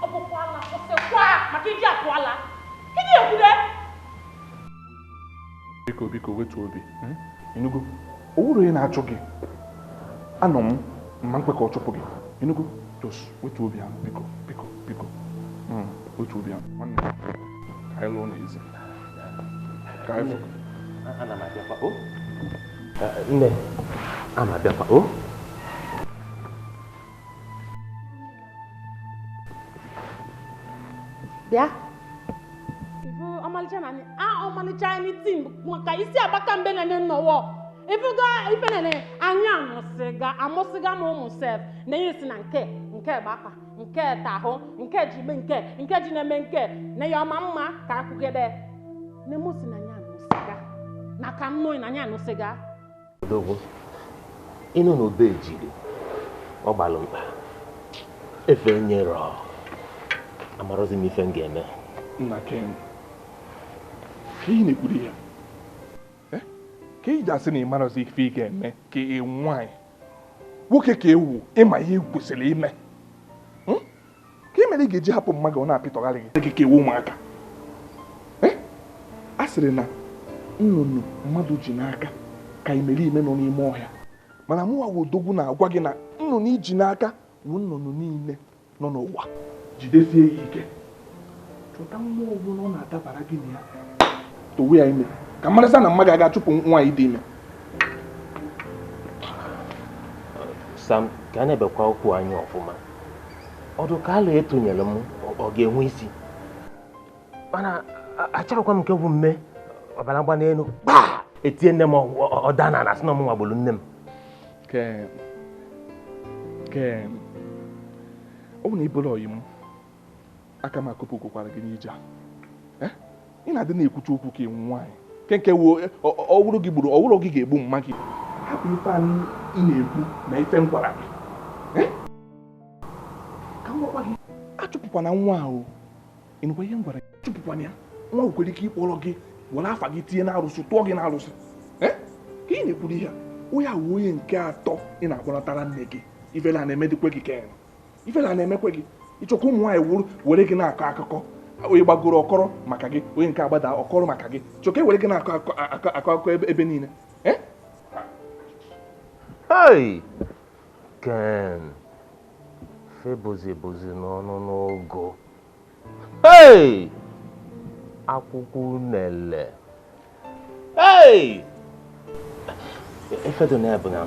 ọ bụkwala kwụsịkwa maka iji apụala gịnị ekwude. Biko biko wetu obi. Enugu, o wuru onye na-achụ gị. Anọ m mma nkwe ka ọ chụpụ gị. Enugu, just wetu obi ahụ biko biko biko. Wetu obi ahụ nwanne ka anyị lụọ n'ezi. Ka anyị fụ. Ana m abịakwa o. Nne, ana m abịakwa o. Bịa. Ifu ọmalịcha na a ọmalịcha anything maka isi agbaka mbe na nnọwọ. Ifuga ife nene anyị amụsịga amụsịga m ụmụ sef na ihe si na nke nke gbaka nke tahụ nke ji me nke nke ji na-eme nke na ya ọma mma ka akwụgede na mụ si na anyị amụsịga na ka m nụ na anyị anụsịga. Odogwu, ịnụ na obe jiri ọ gbalụ mkpa efe nyere amarọzi m ife m ga-eme. Nna Ken, ka ị na-ekwuru ya ka ị ji asị na ị marọzi ife ị ga-eme ka ị nwaanyị nwoke ka ewu ịma ihe ị kwesịrị ime ka ị mere ị ga-eji hapụ mma gị ọ na-apịtọgharị gị ka ewu ụmụaka. A sịrị na nnụnụ mmadụ ji n'aka ka imerime nọ n'ime ọhịa, mana mụnwa wụ odogwu na-agwa gị na nnụnụ iji n'aka wụ nnụnụ niile nọ n'ụwa. Jidesie ya ike, chọta nwa ọbụla ọ na-adabara gị na ya, towe ya ime ka mmarịsa na mma ga-aga chụpụ nwaanyị dị ime. Sam, ka a na-ebekwa okwu anyị ọfụma. Ọdụ ka alụ etonyere m ọ ga-enwe isi, mana achọrọkwa m nke bụ mme ọbara mgbali elu kpaa etie nne m ọda na asị na ọmụnwa gburu nne m. Ken, Ken, ọ bụ na ịbụrụ ọyị m aka m akụpụ kwukwara gị n'ije a. Ị na-adị na-ekwucha okwu ka nwaanyị nke nke ọwụrụ gị gburu ọwụrụ gị ga-egbu mma gị. Hapụ ife anyị ị na-ekwu na ife m gwara gị. Ka m gwakwa gị, achụpụkwana nwa ahụ. Ị nụkwa ihe m gwara gị? Achụpụkwana ya. Nwa nwekwara ike ịkpọrọ gị were afa gị tinye n'arụsị tụọ gị n'arụsị. Ka ị na-ekwuru ihe a, onye a wụ onye nke atọ ị na-akpọnatara nne gị. Ifela na-emedikwe gị Ken, ifela na-emekwe gị. Ịchọkwa ụmụ nwaanyị were gị na-akọ akụkọ. Onye gbagoro ọkọrọ maka gị, onye nke agbada ọkọrọ maka gị. Chọka e were gị na-akọ akụkọ ebe niile. Hey! Ken, febozi bozi n'ọnụ n'ogo. Hey! Akwụkwọ unele. Hey! Ife dị na ya bụ na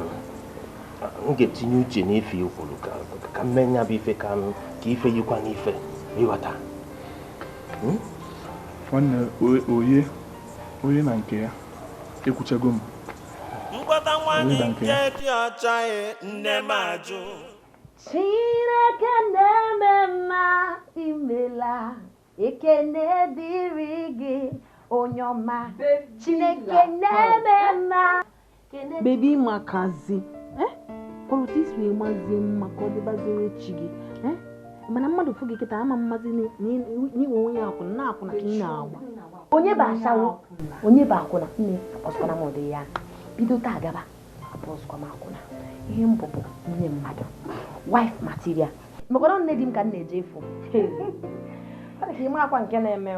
m ga-etinye uche n'ife i kwuru ka m mee nya bụ ife ka m ka ife yikwa n'ife ịghọta. Nwanne oye onye na nke ya ekwuchago m. Mkpọta nwaanyị nke dị ọcha nne m ajụ. Chineke na-eme mma imela, ekene dịrị gị onye ọma. Chineke na-eme mma. Baby makazi ọrụ isi wee mazie mma ka ọ dịbaziere chi gị mana mmadụ fụ gị kịta ama mmazi n'iwe onye akwụna na akwụna ka ị na-agba. Onye bụ ashawo, onye bụ akwụna, nne akpọsịkwana m ụdị ya. Bido taa gaba akpọsịkwa m akwụna. Ihe mbụ bụ nne mmadụ, wife material. Mekwara nne di m ka m na-eje efu. Ọ dị ka ime akwa nke na-eme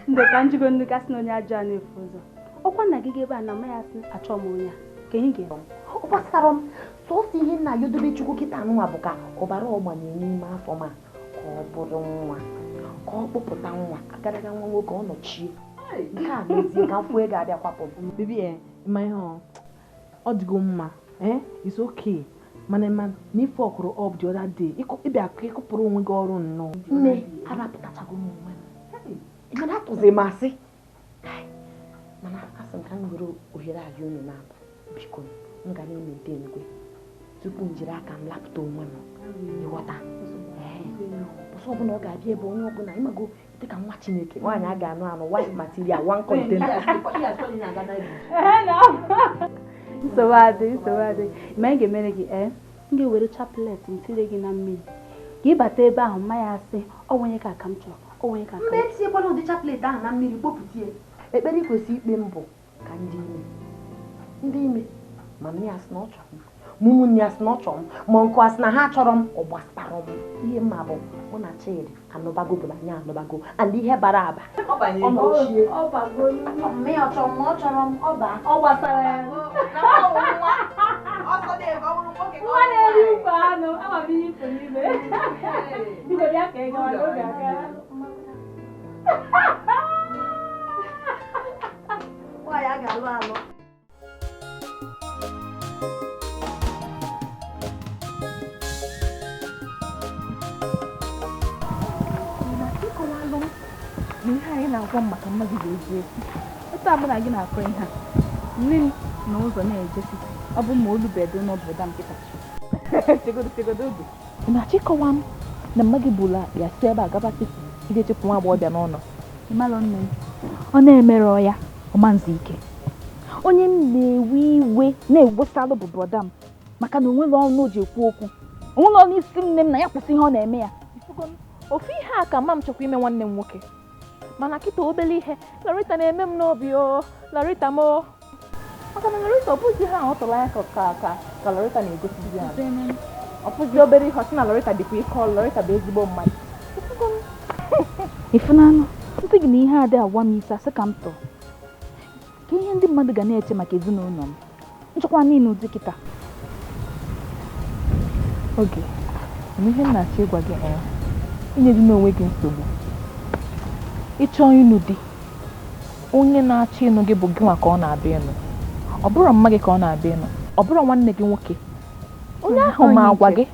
ndị ka njigo ndị gasị na onye ajọ a na-efu ụzọ. Ọkwa nna gị ga ebe a na mma ya sị achọ m onye a ka ihe ga-eme. Ọ gbasara m sọsọ ihe nna ya dobe Chukwu kịta anụnwa bụ ka ọbara ọgbanye n'ime afọ ma ka ọ bụrụ nwa, ka ọ kpụpụta nwa agadaga nwa nwoke ọ nọchie. Nke a mezie ka mfu ego abịa kwapụ m. Baby ma ihe ọ dịgo mma it's okay mana ma na ife ọkụrụ up the other day ịbịa ka ịkụpụrụ onwe gị ọrụ nnọọ. Nne arapụtachago m onwe m mana atụzi m asị mana asị m ka m were ohere ayọ unu na-abụ biko m ga na-emente ngwe tupu m jiri aka m lapụta onwe m ịghọta. Ọsọ ọbụla ọ ga-abịa ebe onye ọbụla ịmago dịka nwa Chineke nwaanyị a ga-anụ anụ wife material one container. Nsogbu adị, nsogbu adị. Ma ị ga-emere gị m ga-ewere chaplet m tinye gị na mmiri ka ị bata ebe ahụ mma ya asị ọ onye ka aka m chọrọ, ọ onye ka aka m. Mgbe etinyekwala ụdị chaplet ahụ na mmiri kpopụtie. Ekpere kwesịrị ikpe mbụ ka ndị ime ma nne ya sị na ọ chọrọ m, ma ụmụnne ya sị na ọ chọrọ m, ma nkụ asị na ha chọrọ m, ọ gbasara m. Ihe mma bụ mụ na Chidi anụbago bụ na anyị anụbago and ihe bara aba ọ nọchie. Ọ chọrọ m, ọ chọrọ m, ọ baa. Ọ gbasara ya. Nwa na-eri ukwu anụ, ama m ihe ifo n'ime. Biko bịa ka ị gawa n'oge agara. Nwaanyị a ga-alụ alụ. Na ihe anyị na-agwa m maka mmadụ ga-eji efu. Otu a mụ na gị na-akọ ihe a, nne m na ụzọ na-ejesi ọ bụ ma olu bedo n'obodo m kịta. Chegodo chegodo oge. Ị na-achọ ịkọwa m na mma gị bụla ya si ebe a gaba siti ị ga-echepụ nwa agbọghọbịa n'ụlọ. Ịmalụ nne m, ọ na-emerọ ya ọmanzi ike. Onye m na-ewe iwe na-ewesalụ bụ brọda m maka na onwere ọnụ o ji ekwu okwu, onwere ọnụ isi nne m na ya kwụsị ihe ọ na-eme ya. Ofu ihe a ka mma m chọkwa ime nwanne m nwoke, mana kịta obere ihe Lorita na-eme m n'obi o, Lorita m o. Maka na Lorita ọ bụghị ihe ahụ ọ tụrụ anya ka ka Lorita na-egosizi ya. Ọ bụzi obere ihe ọ sị na Lorita dịkwa ike ọlụ, Lorita bụ ezigbo mmadụ. Ịfụnanụ, nsị gị na ihe a dị agwa m isi asị ka m tọọ. Ka ihe ndị mmadụ ga na-eche maka ezinụlọ m. Nchọkwa niile ụdị kịta. Oge, ihe m na-achọ ịgwa gị inye gị n'onwe gị nsogbu. Ịchọ ịnụ di, onye na-achọ ịnụ gị bụ gị nwa ka ọ na-abịa ịnụ. Ọ bụrụ mma gị ka ọ na-abịa ịnụ, ọ bụrụ nwanne gị nwoke. Onye ahụ ma agwa gị.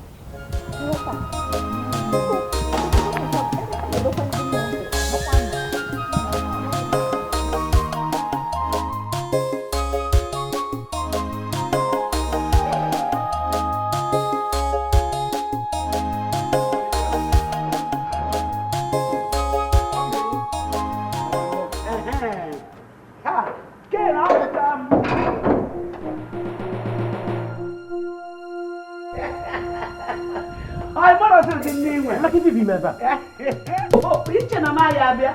Iche na m ya abịa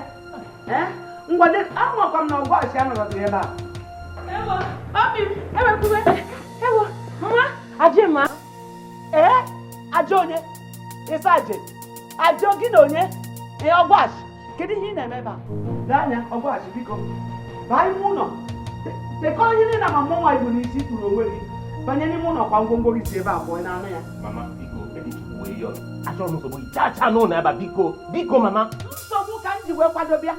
ngwa anwakwa m na ọgụ achị anọrọzi ebe a. Ee, ajọ onye ịsa aje ajọ gị na onye ee ọgụ achị, kedu ihe ị na-eme ebe a? Lee anya ọgụ achị, biko baa ime ụlọ tekọọ ihe niile ma mmụọ nwa ibu n'isi kpuru onwe gị banye n'ime ụlọ kwa ngwongwo gị si ebe a pụọ na anụ ya. Mama, biko, achọrọ m nsogbu gị chaa n'ụlọ ebe a, biko biko mama. Nsogbu ka m ji wee kwado bịa.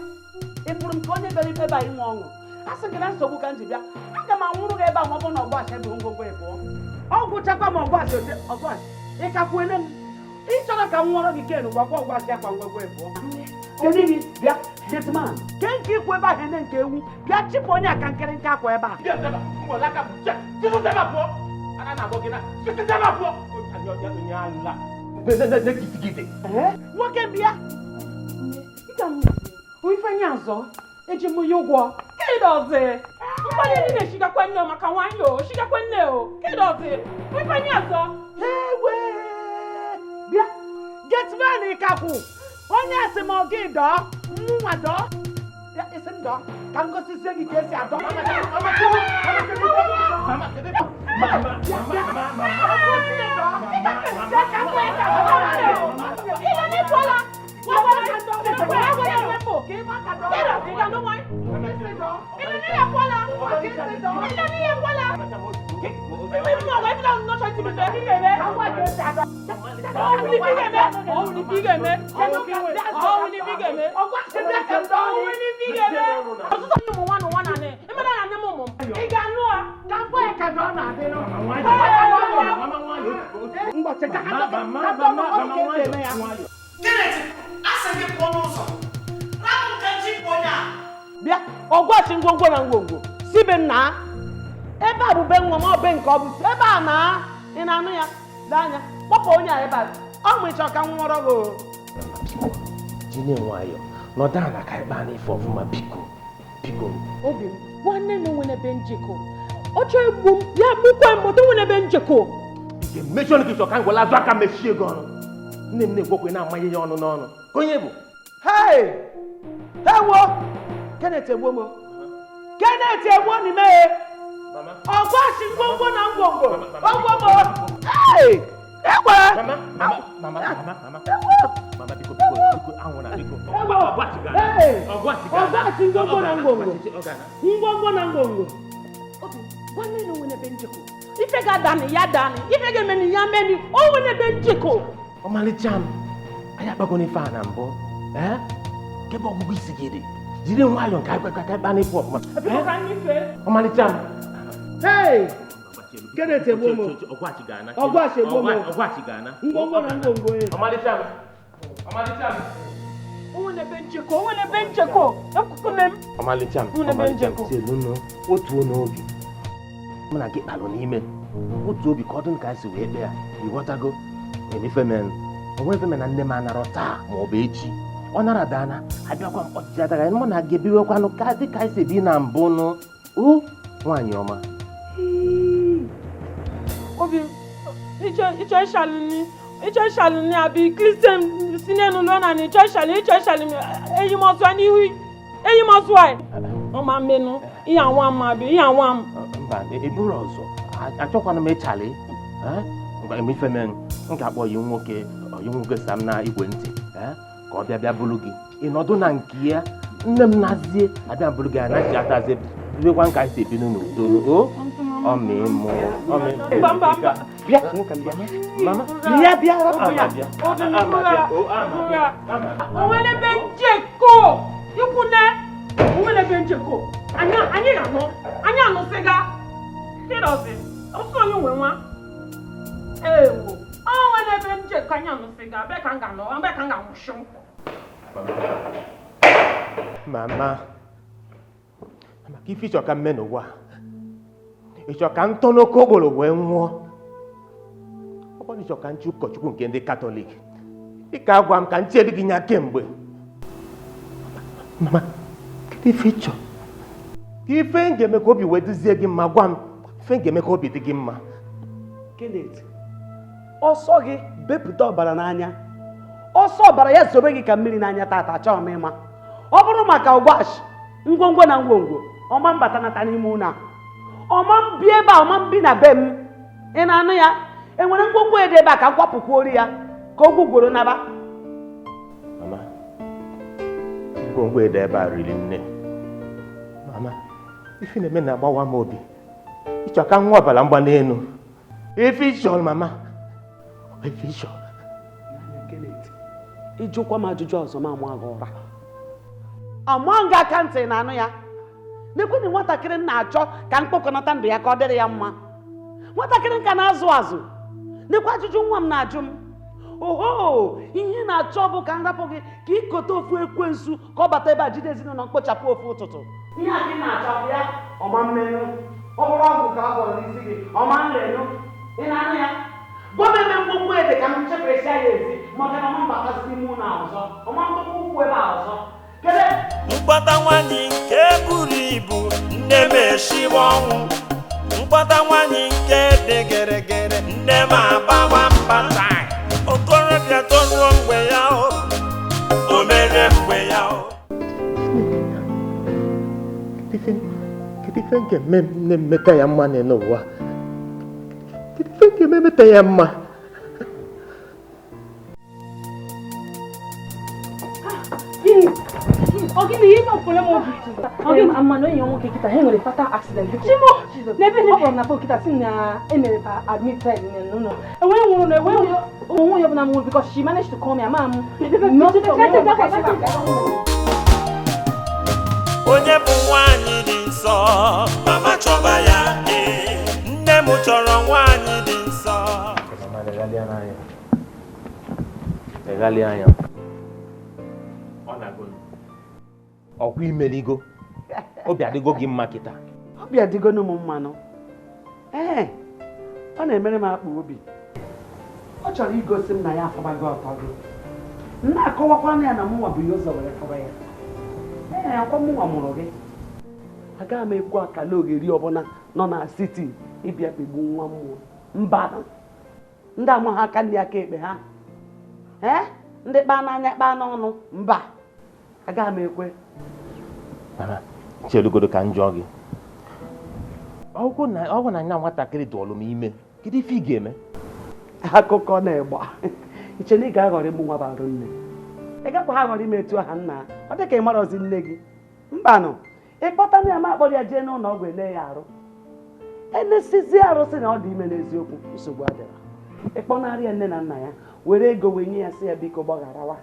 Ị fụrụ m ka onye bịara ebe a inwe ọṅụ. A sị gị na nsogbu ka m ji bịa. Aga m anwụrụ gị ebe a ma ọ bụrụ na ọgwashi ebughị ngwongwo ị pụọ. Ọ gwụchakwa ma ọgwashi ote ọgwashi. Ị ka kwuene m. Ị chọrọ ka m nwụọrọ gị ken gwakwa ọgwashi akwa ngwongwo ị pụọ. Kedu gị bịa gateman ke nke ikwu ebe ahụ ene nke ewu bịa chịpụ onye aka nkịrịnka akwa ebe a. Nwoke bịa. Ifeanyi azọ eji m ya ụgwọ kedozi mkpali ndị na-eshigakwa nne maka nwanyị o shigakwa nne o kedozi Ifeanyi azọ ewe bịa gateman ịkakwụ onye asị m gị dọọ mụnwa dọọ ya isi m dọọ ka m gosizie gị ka esi adọ. Bịa ọgwachi ngwongwo na ngwongwo si be m na ebe a bụ be nwa m ọ be nke ọ bụ ebe a na ị na-anụ ya lee anya kpọpụ onye a ebe a ọ mụ ịchọ ka m nwụọrọ gị o. Jine nwayọ nọdụ ala ka ịkpa n'ife ọfụma biko biko. Obi m nwanne na onwe n'ebe njikọ ọ chọọ igbu m ya gbukwa m otu onwe n'ebe njikọ. Mechie ọnụ gị chọ ka m gwara azụ aka mechie gị ọnụ. Nne m na-ekwekwe na-amanye ya ọnụ n'ọnụ ka onye bụ. Hey! Ewo! Kenneth egbuo m. Kenneth egbuo n'ime e. Ọgwashi ngwongwo na ngwongwo. Ọgwọ m. Hey! Egbe! Mama, mama, biko biko biko anwụna biko. Ọgwashi ngwongwo na ngwongwo. Ngwongwo na ngwongwo. Obi nwanne na onwe n'ebe njikọ ife ga-adani ya dani ife ga-emeni ya meni onwe n'ebe njikọ. Ọmalịcha m anyị akpago n'ife a na mbụ ee kebe ọgụgụ isi gị dị jiri nwayọọ nke akpa ka ịkpa n'ife ọfụma. Ọmalịcha m. Hey! Kenneth egbuo m. Ọgwachi ga-ana. Ọgwashi egbuo m. Ọgwachi ga-ana. Ngwongwo na ngwongwo e. Ọmalịcha m. Ọmalịcha m. Onwe n'ebe njikọ onwe n'ebe njikọ ekwukune m. Ọmalịcha m. Onwe n'ebe njikọ. Chelụnụ otu n'obi mụ na gị kpalụ n'ime otu obi ka ọ dị ka anyị si wee kpee ya ịghọtago emefemen onwe efeme na nne m anarọ taa ma ọ bụ echi ọ nara dana abịakwa m ọchịchị adaghị mụ na gị ebiwekwanụ ka dị ka anyị si ebi na mbụ nụ o nwaanyị ọma. Obi ịchọ ịshalụ abi kristian si n'elu lụọ na ịchọ ịshalụ eyi m ọzọ n'ihu eyi m ọzọ anyị ọma mmenụ ihe anwa m abi ihe anwa m. Mba eburu ọzọ achọkwana m ịchalị emefemen m ga-akpọ oyi nwoke sam na igwe ntị ka ọ bịa bịa bụrụ gị ị nọdụ na nke ya nne m nazie abịa bụrụ gị anaghị atazie bibekwa nka anyị si ebi n'udo o ọmịmụ Bịa mama ya bịa rapụ ya. Onwe n'ebe njikọ ikwune onwe n'ebe njikọ anyị ga-anụ anyị anụsịga kedozi ọsọ onye nwe nwa ewo onwe n'ebe njikọ anyị anụsịga ebe ka m ga-anọ ebe ka m ga-anwụsụ. Mama maka ife ịchọ ka m mee n'ụwa ịchọ ka m tọ n'oke okporo wee nwụọ ọ bụrụ ịchọ ka nchi ụkọchukwu nke ndị Katọlik ị ka agwa m ka nchi elu gị nya kemgbe. Mama kedu ife ịchọ ka ife m ga-eme ka obi wee duzie gị mma gwa m ife m ga-eme ka obi dị gị mma. Kenneth ọsọ gị bepụta ọbara n'anya ọsọ ọbara ya zobe gị ka mmiri n'anya tata achọghị m ịma ọ bụrụ maka ọgwashi ngwongwo na ngwongwo ọma mbata nata n'ime ụlọ a ọma mbi ebe a ọma mbi na be m ị na-anụ ya enwere ngwongwo ede ebe a ka m kwapụkwuori ya ka o gwugworo naba. Mama ngwongwo ede ebe a riri nne. Mama ife na-eme na-agbawa m obi ịchọ ka nwa ọbara mgbali elu ife ịchọrọ mama ife ịchọrọ. Ịjụkwa m ajụjụ ọzọ m ama gị ụra ama gị aka ntị na anụ ya Na-ekwenị nwatakịrị m na-achọ ka m kpokọnata ndụ ya ka ọ dịrị ya mma. Nwatakịrị nka na-azụ azụ. Nekwa ajụjụ nwa m na-ajụ m. Oho, ihe ị na-achọ bụ ka m rapụ gị ka ịkote ofu ekwensu ka ọ bata ebe a jide ezinụlọ mkpochapụ ofu ụtụtụ. Ihe a ka ị na-achọ bụ ya ọma mmenụ. Ọ bụrụ ọgwụ ka a gwọrọ n'isi gị, ọma nlenụ. Ị na-anụ ya? Gwa m ebe ngwongwo ede ka m chepụrịsịa ya ezi maka na ọma mbatazi n'ime ụlọ a ọzọ. Ọma ntụkwụ ụkwụ ebe a ọzọ. Kedu? Mkpọta nwanyị nke buru ibu, nne m eshiwe ọnwụ. Mkpọta nwanyị nke dị geregere, nne m agbawa mba taa. Okorobịa toruo mgbe ya o, o mere mgbe ya o. Kedu ife m ga-eme nne m meta ya mma n'ụwa? Kedu ife m ga-eme meta ya mma? Ọ gịnị ihe ọkpọrọ m obi? Ọ gịnị ama na enyi nwoke kịta ha nwere fatal accident. Chimo n'ebe ọ kpọrọ m na phone kịta sị na emere fa admitted n'ụlọ. Enweghị nwụrụ na enweghị onwe ya ọbụla nwụrụ because she managed to call me ama m. Onye bụ nwanyị dị nsọ, mama chọba ya ee. Nne m chọrọ nwanyị dị nsọ. Mama, leghalịa n'anya. Leghalịa anya. Ọ na-agụ ọkwa imeligo. Obi adịgo gị mma kịta. Obi adịgonu m mmanụ. Ee, ọ na-emere m akpa obi. Ọ chọrọ igosi m na ya afọbago ọtọ gị. M na-akọwakwana ya na mụnwa bụ ihe ụzọ were fọba ya. Ee, akwa mụnwa mụrụ gị. Agaghị m ekwu akala ogheri ọbụla nọ na siti ịbịa kpegbu nwa mmụọ. Mba, ndị ama ha aka nri aka ekpe ha. Ee, ndị kpaa n'anya kpaa n'ọnụ. Mba, agaghị m ekwe. Mama, chelugodo ka m jụọ gị. Ọ bụ na nya nwatakịrị dụọlụ m ime, kedu ife ị ga-eme? Akụkọ na-egba. Iche na ị ga-aghọrọ ịmụ nwa bụ arụ nne. Ị gakwa aghọrọ ime etu aha nna. Ọ dị ka ị marọzi nne gị. Mbanụ, ịkpọta na ya ma akpọrọ ya jee n'ụlọ ọgwụ ene ya arụ. Enesizi arụ sị na ọ dị ime n'eziokwu, nsogbu adịrọ. Ịkpọnarị ya nne na nna ya, were ego wee nye ya sị ya biko gbagharawa.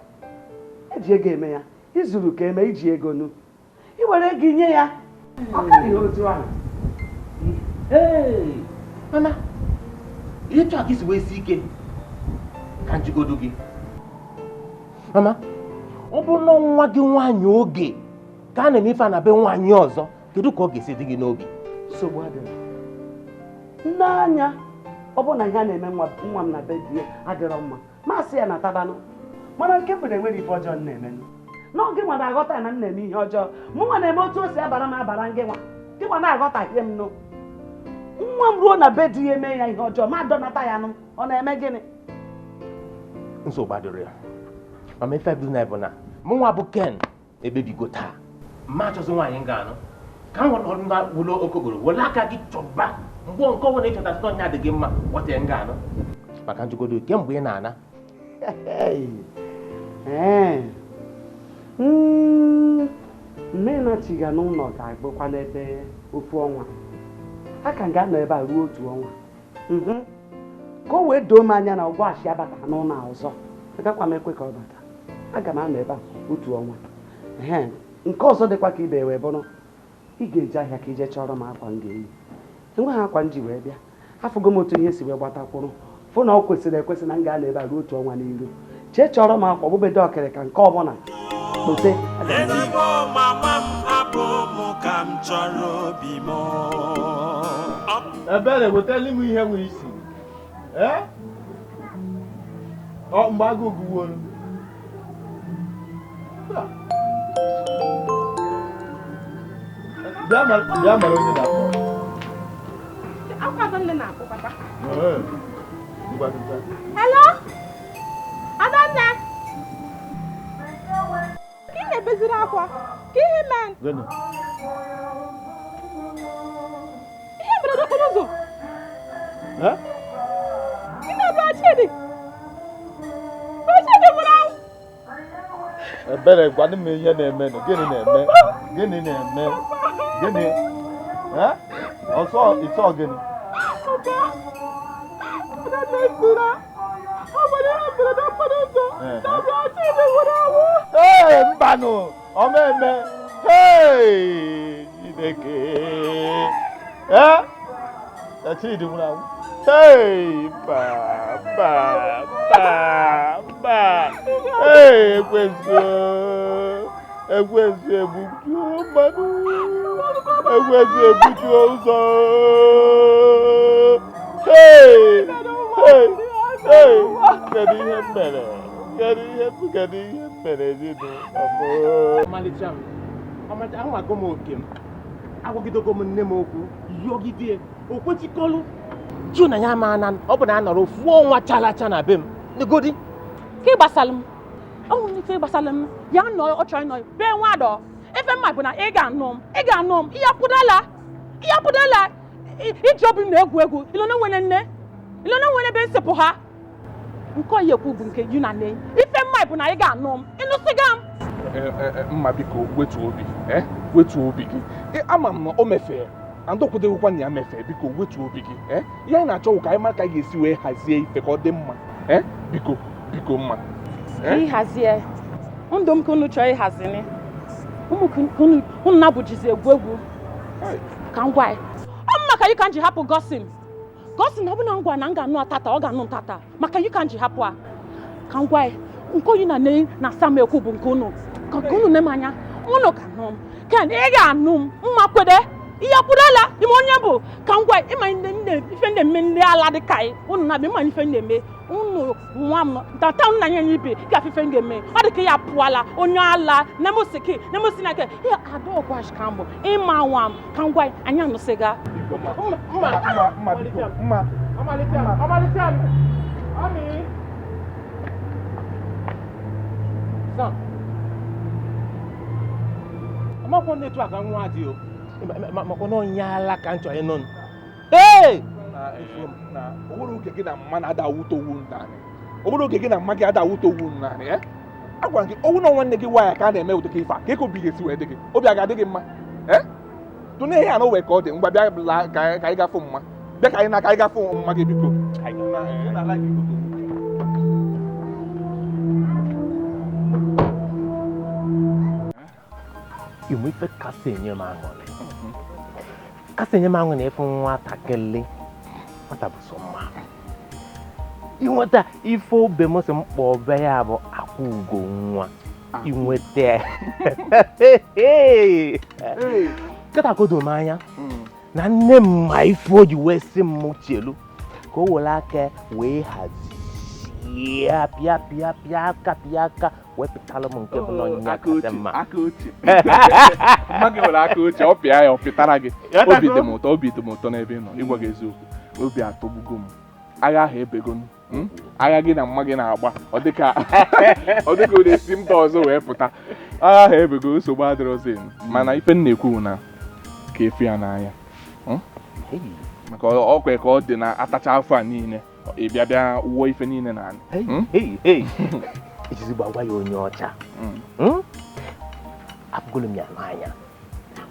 Eji ego eme ya, izuru ka eme iji ego nu. I were ego nye ya, ọ karịghị otu ahụ. Ee, mama, etu a ka isi wee si ike ka njigodo gị. Mama, ọ bụrụ na nwa gị nwaanyị oge ka a na-eme ife a na be nwaanyị ọzọ, kedu ka ọ ga-esi dị gị n'obi? Nsogbu adịrọ. Nne anya, ọ bụrụ na ihe a na-eme nwa m na be di ya adịrọ mma, masị ya na tabanụ. Mana nke bụ na enwere ife ọjọọ m na-eme. N'oge nwa na-aghọta na m na-eme ihe ọjọọ, mụ nwa na-eme otu o si abara m abara ngị nwa. Gị nwa na-aghọtahie m nụ. Nwa m ruo na be di ya eme ya ihe ọjọọ, ma dọnata ya nụ, ọ na-eme gịnị? Nsogbu adịrọ ya. Mama, ife bụ na bụ na mụ nwa bụ Ken ekpebigo taa. Mma achọzi nwaanyị m ga-anụ. Ka m nwere na wụlọ okokoro, were aka gị chọba mgbe nke ọbụla ịchọtasị na ọnya dị gị mma, kpọta ya m ga-anụ. Maka njikọdo kemgbe ị na-ana. Ee. Nne na-achịga n'ụlọ ga-agbụkwa n'ebe ofu ọnwa. A ka m ga-anọ ebe a ruo otu ọnwa. Ka o wee doo m anya na ụgwọ achị abata n'ụlọ a ọzọ. Agakwa m ekwe ka ọ bata. Aga m anọ ebe a otu ọnwa. Nke ọzọ dịkwa ka ibe wee bụrụ, ị ga-eje ahịa ka ije chọrọ m akwa m ga-eyi. Enweghị akwa m ji wee bịa. Afụgo m otu ihe si wee gbatakwụrụ. Fụ na ọ kwesịrị ekwesị na m ga-anọ ebe a ruo otu ọnwa n'iru. Jee chọrọ m akwa ọbụbedo ọkịrịka nke ọbụla. Kpote. Ezigbo mama m abụ m ka m chọrọ obi m. Ebere, wetara m ihe nwe isi. Ee? Ọ mgbe agụụ gụworo. Bịa mara onye na-akpọ. Akwa nne na-akpọ papa. Ee. Ngwa gị. Hello? Adanne. Ka ị na-ebeziri akwa? Ka ihe mee? Gịnị? Ihe mere n'okporo ụzọ? Eh? Ị na-abụ Chidi? Chidi nwụrụ anwụ. Ebere, gwanụ m ihe na-eme. Gịnị na-eme? Gịnị na-eme? Gịnị? Eh? Ọsọ ịsọ gịnị? Papa, Adanne si na ọ nwere ihe mberede okporo ụzọ. Na Chidi nwụrụ anwụ. Ee, mbanụ, ọ na-eme. Hey! Chineke. Ee? Na Chidi nwụrụ anwụ. Hey, mba, mba, mba, mba. Hey, ekwensu. Ekwensu egbujuo mmadụ. Ekwensu egbujuo ụzọ. Hey, hey, hey. Kedu ihe m mere? Kedu ihe m mere ezinụlọ m? Ọmalịcha m, ọmalịcha anwago m oke m, agwagidego m nne m okwu, yọgide, o kwechikọlụ. Jụ na ya ama na ọ bụ na a nọrọ ofu ọnwa chalacha na be m. Negodi. Ka ị gbasara m, ọ nwere ike ịgbasara m, ya nọ ọ chọrọ ịnọ be nwa dọ. Ife mma bụ na ị ga-anụ m, ị ga-anụ m, ihe apụdala, iji obi m na-egwu egwu, ilona nwere nne, ilona nwere ebe nsepụ ha. Nke oyi ekwu bụ nke yu na nne. Ife mma bụ na ị ga-anụ m, ịnụsịga m. Mma biko wetuo obi, wetuo obi gị. Ama m na o mefee, andọkwudeghịkwa na ya mefee, biko wetuo obi gị. Ihe anyị na-achọ ka anyị mara ka anyị ga-esi wee hazie ife ka ọ dị mma. Biko, biko mma. Ịhazie ndụ m ka unu chọrọ ịhazini. Ụmụ unu na-abụjizi egwu egwu. Ka m gwa ya. Ọ bụ maka yi ka m ji hapụ gosim. Gosim ọ bụ na ngwa na m ga-anụ tata, ọ ga-anụ tata. Maka yi ka m ji hapụ a. Ka m gwa ya, nke oyi na nne na Sam ekwu bụ nke unu. Ka unu na-eme anya, unu ka nụ m. Ken, ị ga-anụ m, mma kwede. Ihe pụdala, ime onye bụ ka m gwa ya, ịma ife na-eme ndị ala dị ka anyị. Unu na-abịa ịma ife na-eme. Unu nwa m, tata nna ya ibe, gafe ife ga-eme. Ọ dị ka ya pụọla, onye ala, nemosiki, nemosinake. Ihe ada ọgwash ka mbụ, ịma nwa m, ka m gwa ya, anyị anụsịga. Mma, mma, biko, mma. Ọmalịcha m, ọmalịcha m. Ọmị. Sam. Amakwa na etu a ka nwa dị o. Makwa na onye ala ka m chọrọ ịnụ. Hey! Na o nwere oge gị na mma na-ada awụta owu naanị. O nwere oge gị na mma gị ada awụta owu naanị. Agwara gị, owu na nwanne gị nwaanyị ka a na-eme ụdị ka ife a, ka eke obi ga-esi wee dị gị. Obi a ga-adị gị mma. Tụnye ihe a na o wee ka ọ dị, ngwa bịa ka anyị gafụ mma. Bịa ka anyị na ka anyị gafụ mma gị biko. Inwe ife kasị enye m aṅụrị. Kasị enye m aṅụrị na ịfụ nwatakịrị. Nwata bụ sọ mma. Inweta ife obe m sị m kpọọ be ya bụ akwụ ugo nwa. Inweta. Kịta ka o doro m anya na nne m ma ife o ji wee sị m chelu ka o were aka wee hazie pịa pịa pịa aka pịa aka wee pịtalụ m nke bụ na ọnyịnya kasị mma. Aka ochie. Mma gị nwere aka ochie, ọ pịa ya ọ pịtara gị. Obi dị m ụtọ, obi dị m ụtọ n'ebe ị nọ, ịgwa gị eziokwu. Obi atọgbugo m. Agha ahụ ebego m. Agha gị na mma gị na-agba, ọ dịka ọ na-esi mba ọzọ wee pụta. Agha ahụ ebego, nsogbu adịrọzi. Mana ife m na-ekwu na ka efu ya n'anya. Maka ọkwa ka ọ dị na atacha afọ a niile, ị bịa bịa wuo ife niile na anị. Ejizigbo agwa ya onye ọcha. Apụgolo m ya n'anya.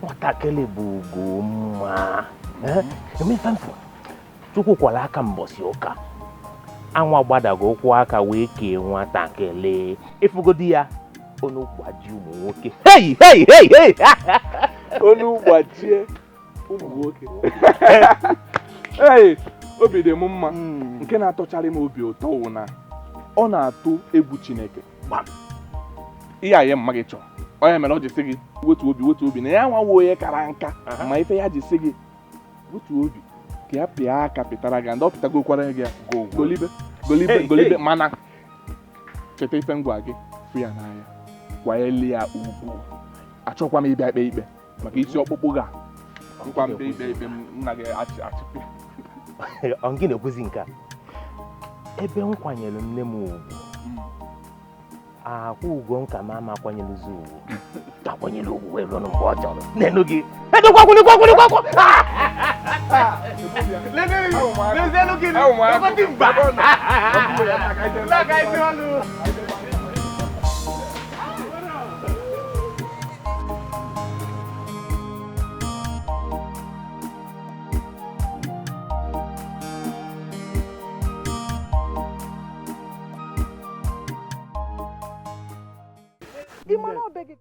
Nwatakịrị bụ ugo mma. Eme ife mfụ. Chukwu kwara aka mbọsị ụka. Anwa gbadago ụkwụ aka wee kee nwatakịrị. Ịfụgodi ya, onu gbaji ụmụ nwoke. Hey, hey, hey, hey! Onu gbajie ụmụ nwoke. Hey, obi dị m mma. Nke na-atọcharị m obi ụtọ wụ na ọ na-atụ egwu Chineke. Gbam. Ihe a ya mma gị chọrọ. Ọ ya mere ọ ji sị gị wetu obi, wetu obi na ya nwawo onye kara nka. Ma ife ya ji sị gị wetu obi ka ya pịa aka pịtara gị, ndị ọ pịtagokwara gị ya. Golibe, golibe, golibe, mana cheta ife ngwa gị, fụ ya n'anya, kwanyere ya ugwu. Achọkwa m ịbịa ikpe ikpe maka isi ọkpụkpụ gị a. Nkwa m ikpe ikpe m nna gị achịpịa. Ọ gị na-ekwuzi nke a? Ebe m kwanyere nne m ugwu, akwụ ugo m ka m ama akwanyelụzi ugwu. Akwanyere ugwu wee ruo mgbe ọ chọrọ. Nenu gị. Ị mara obe gị.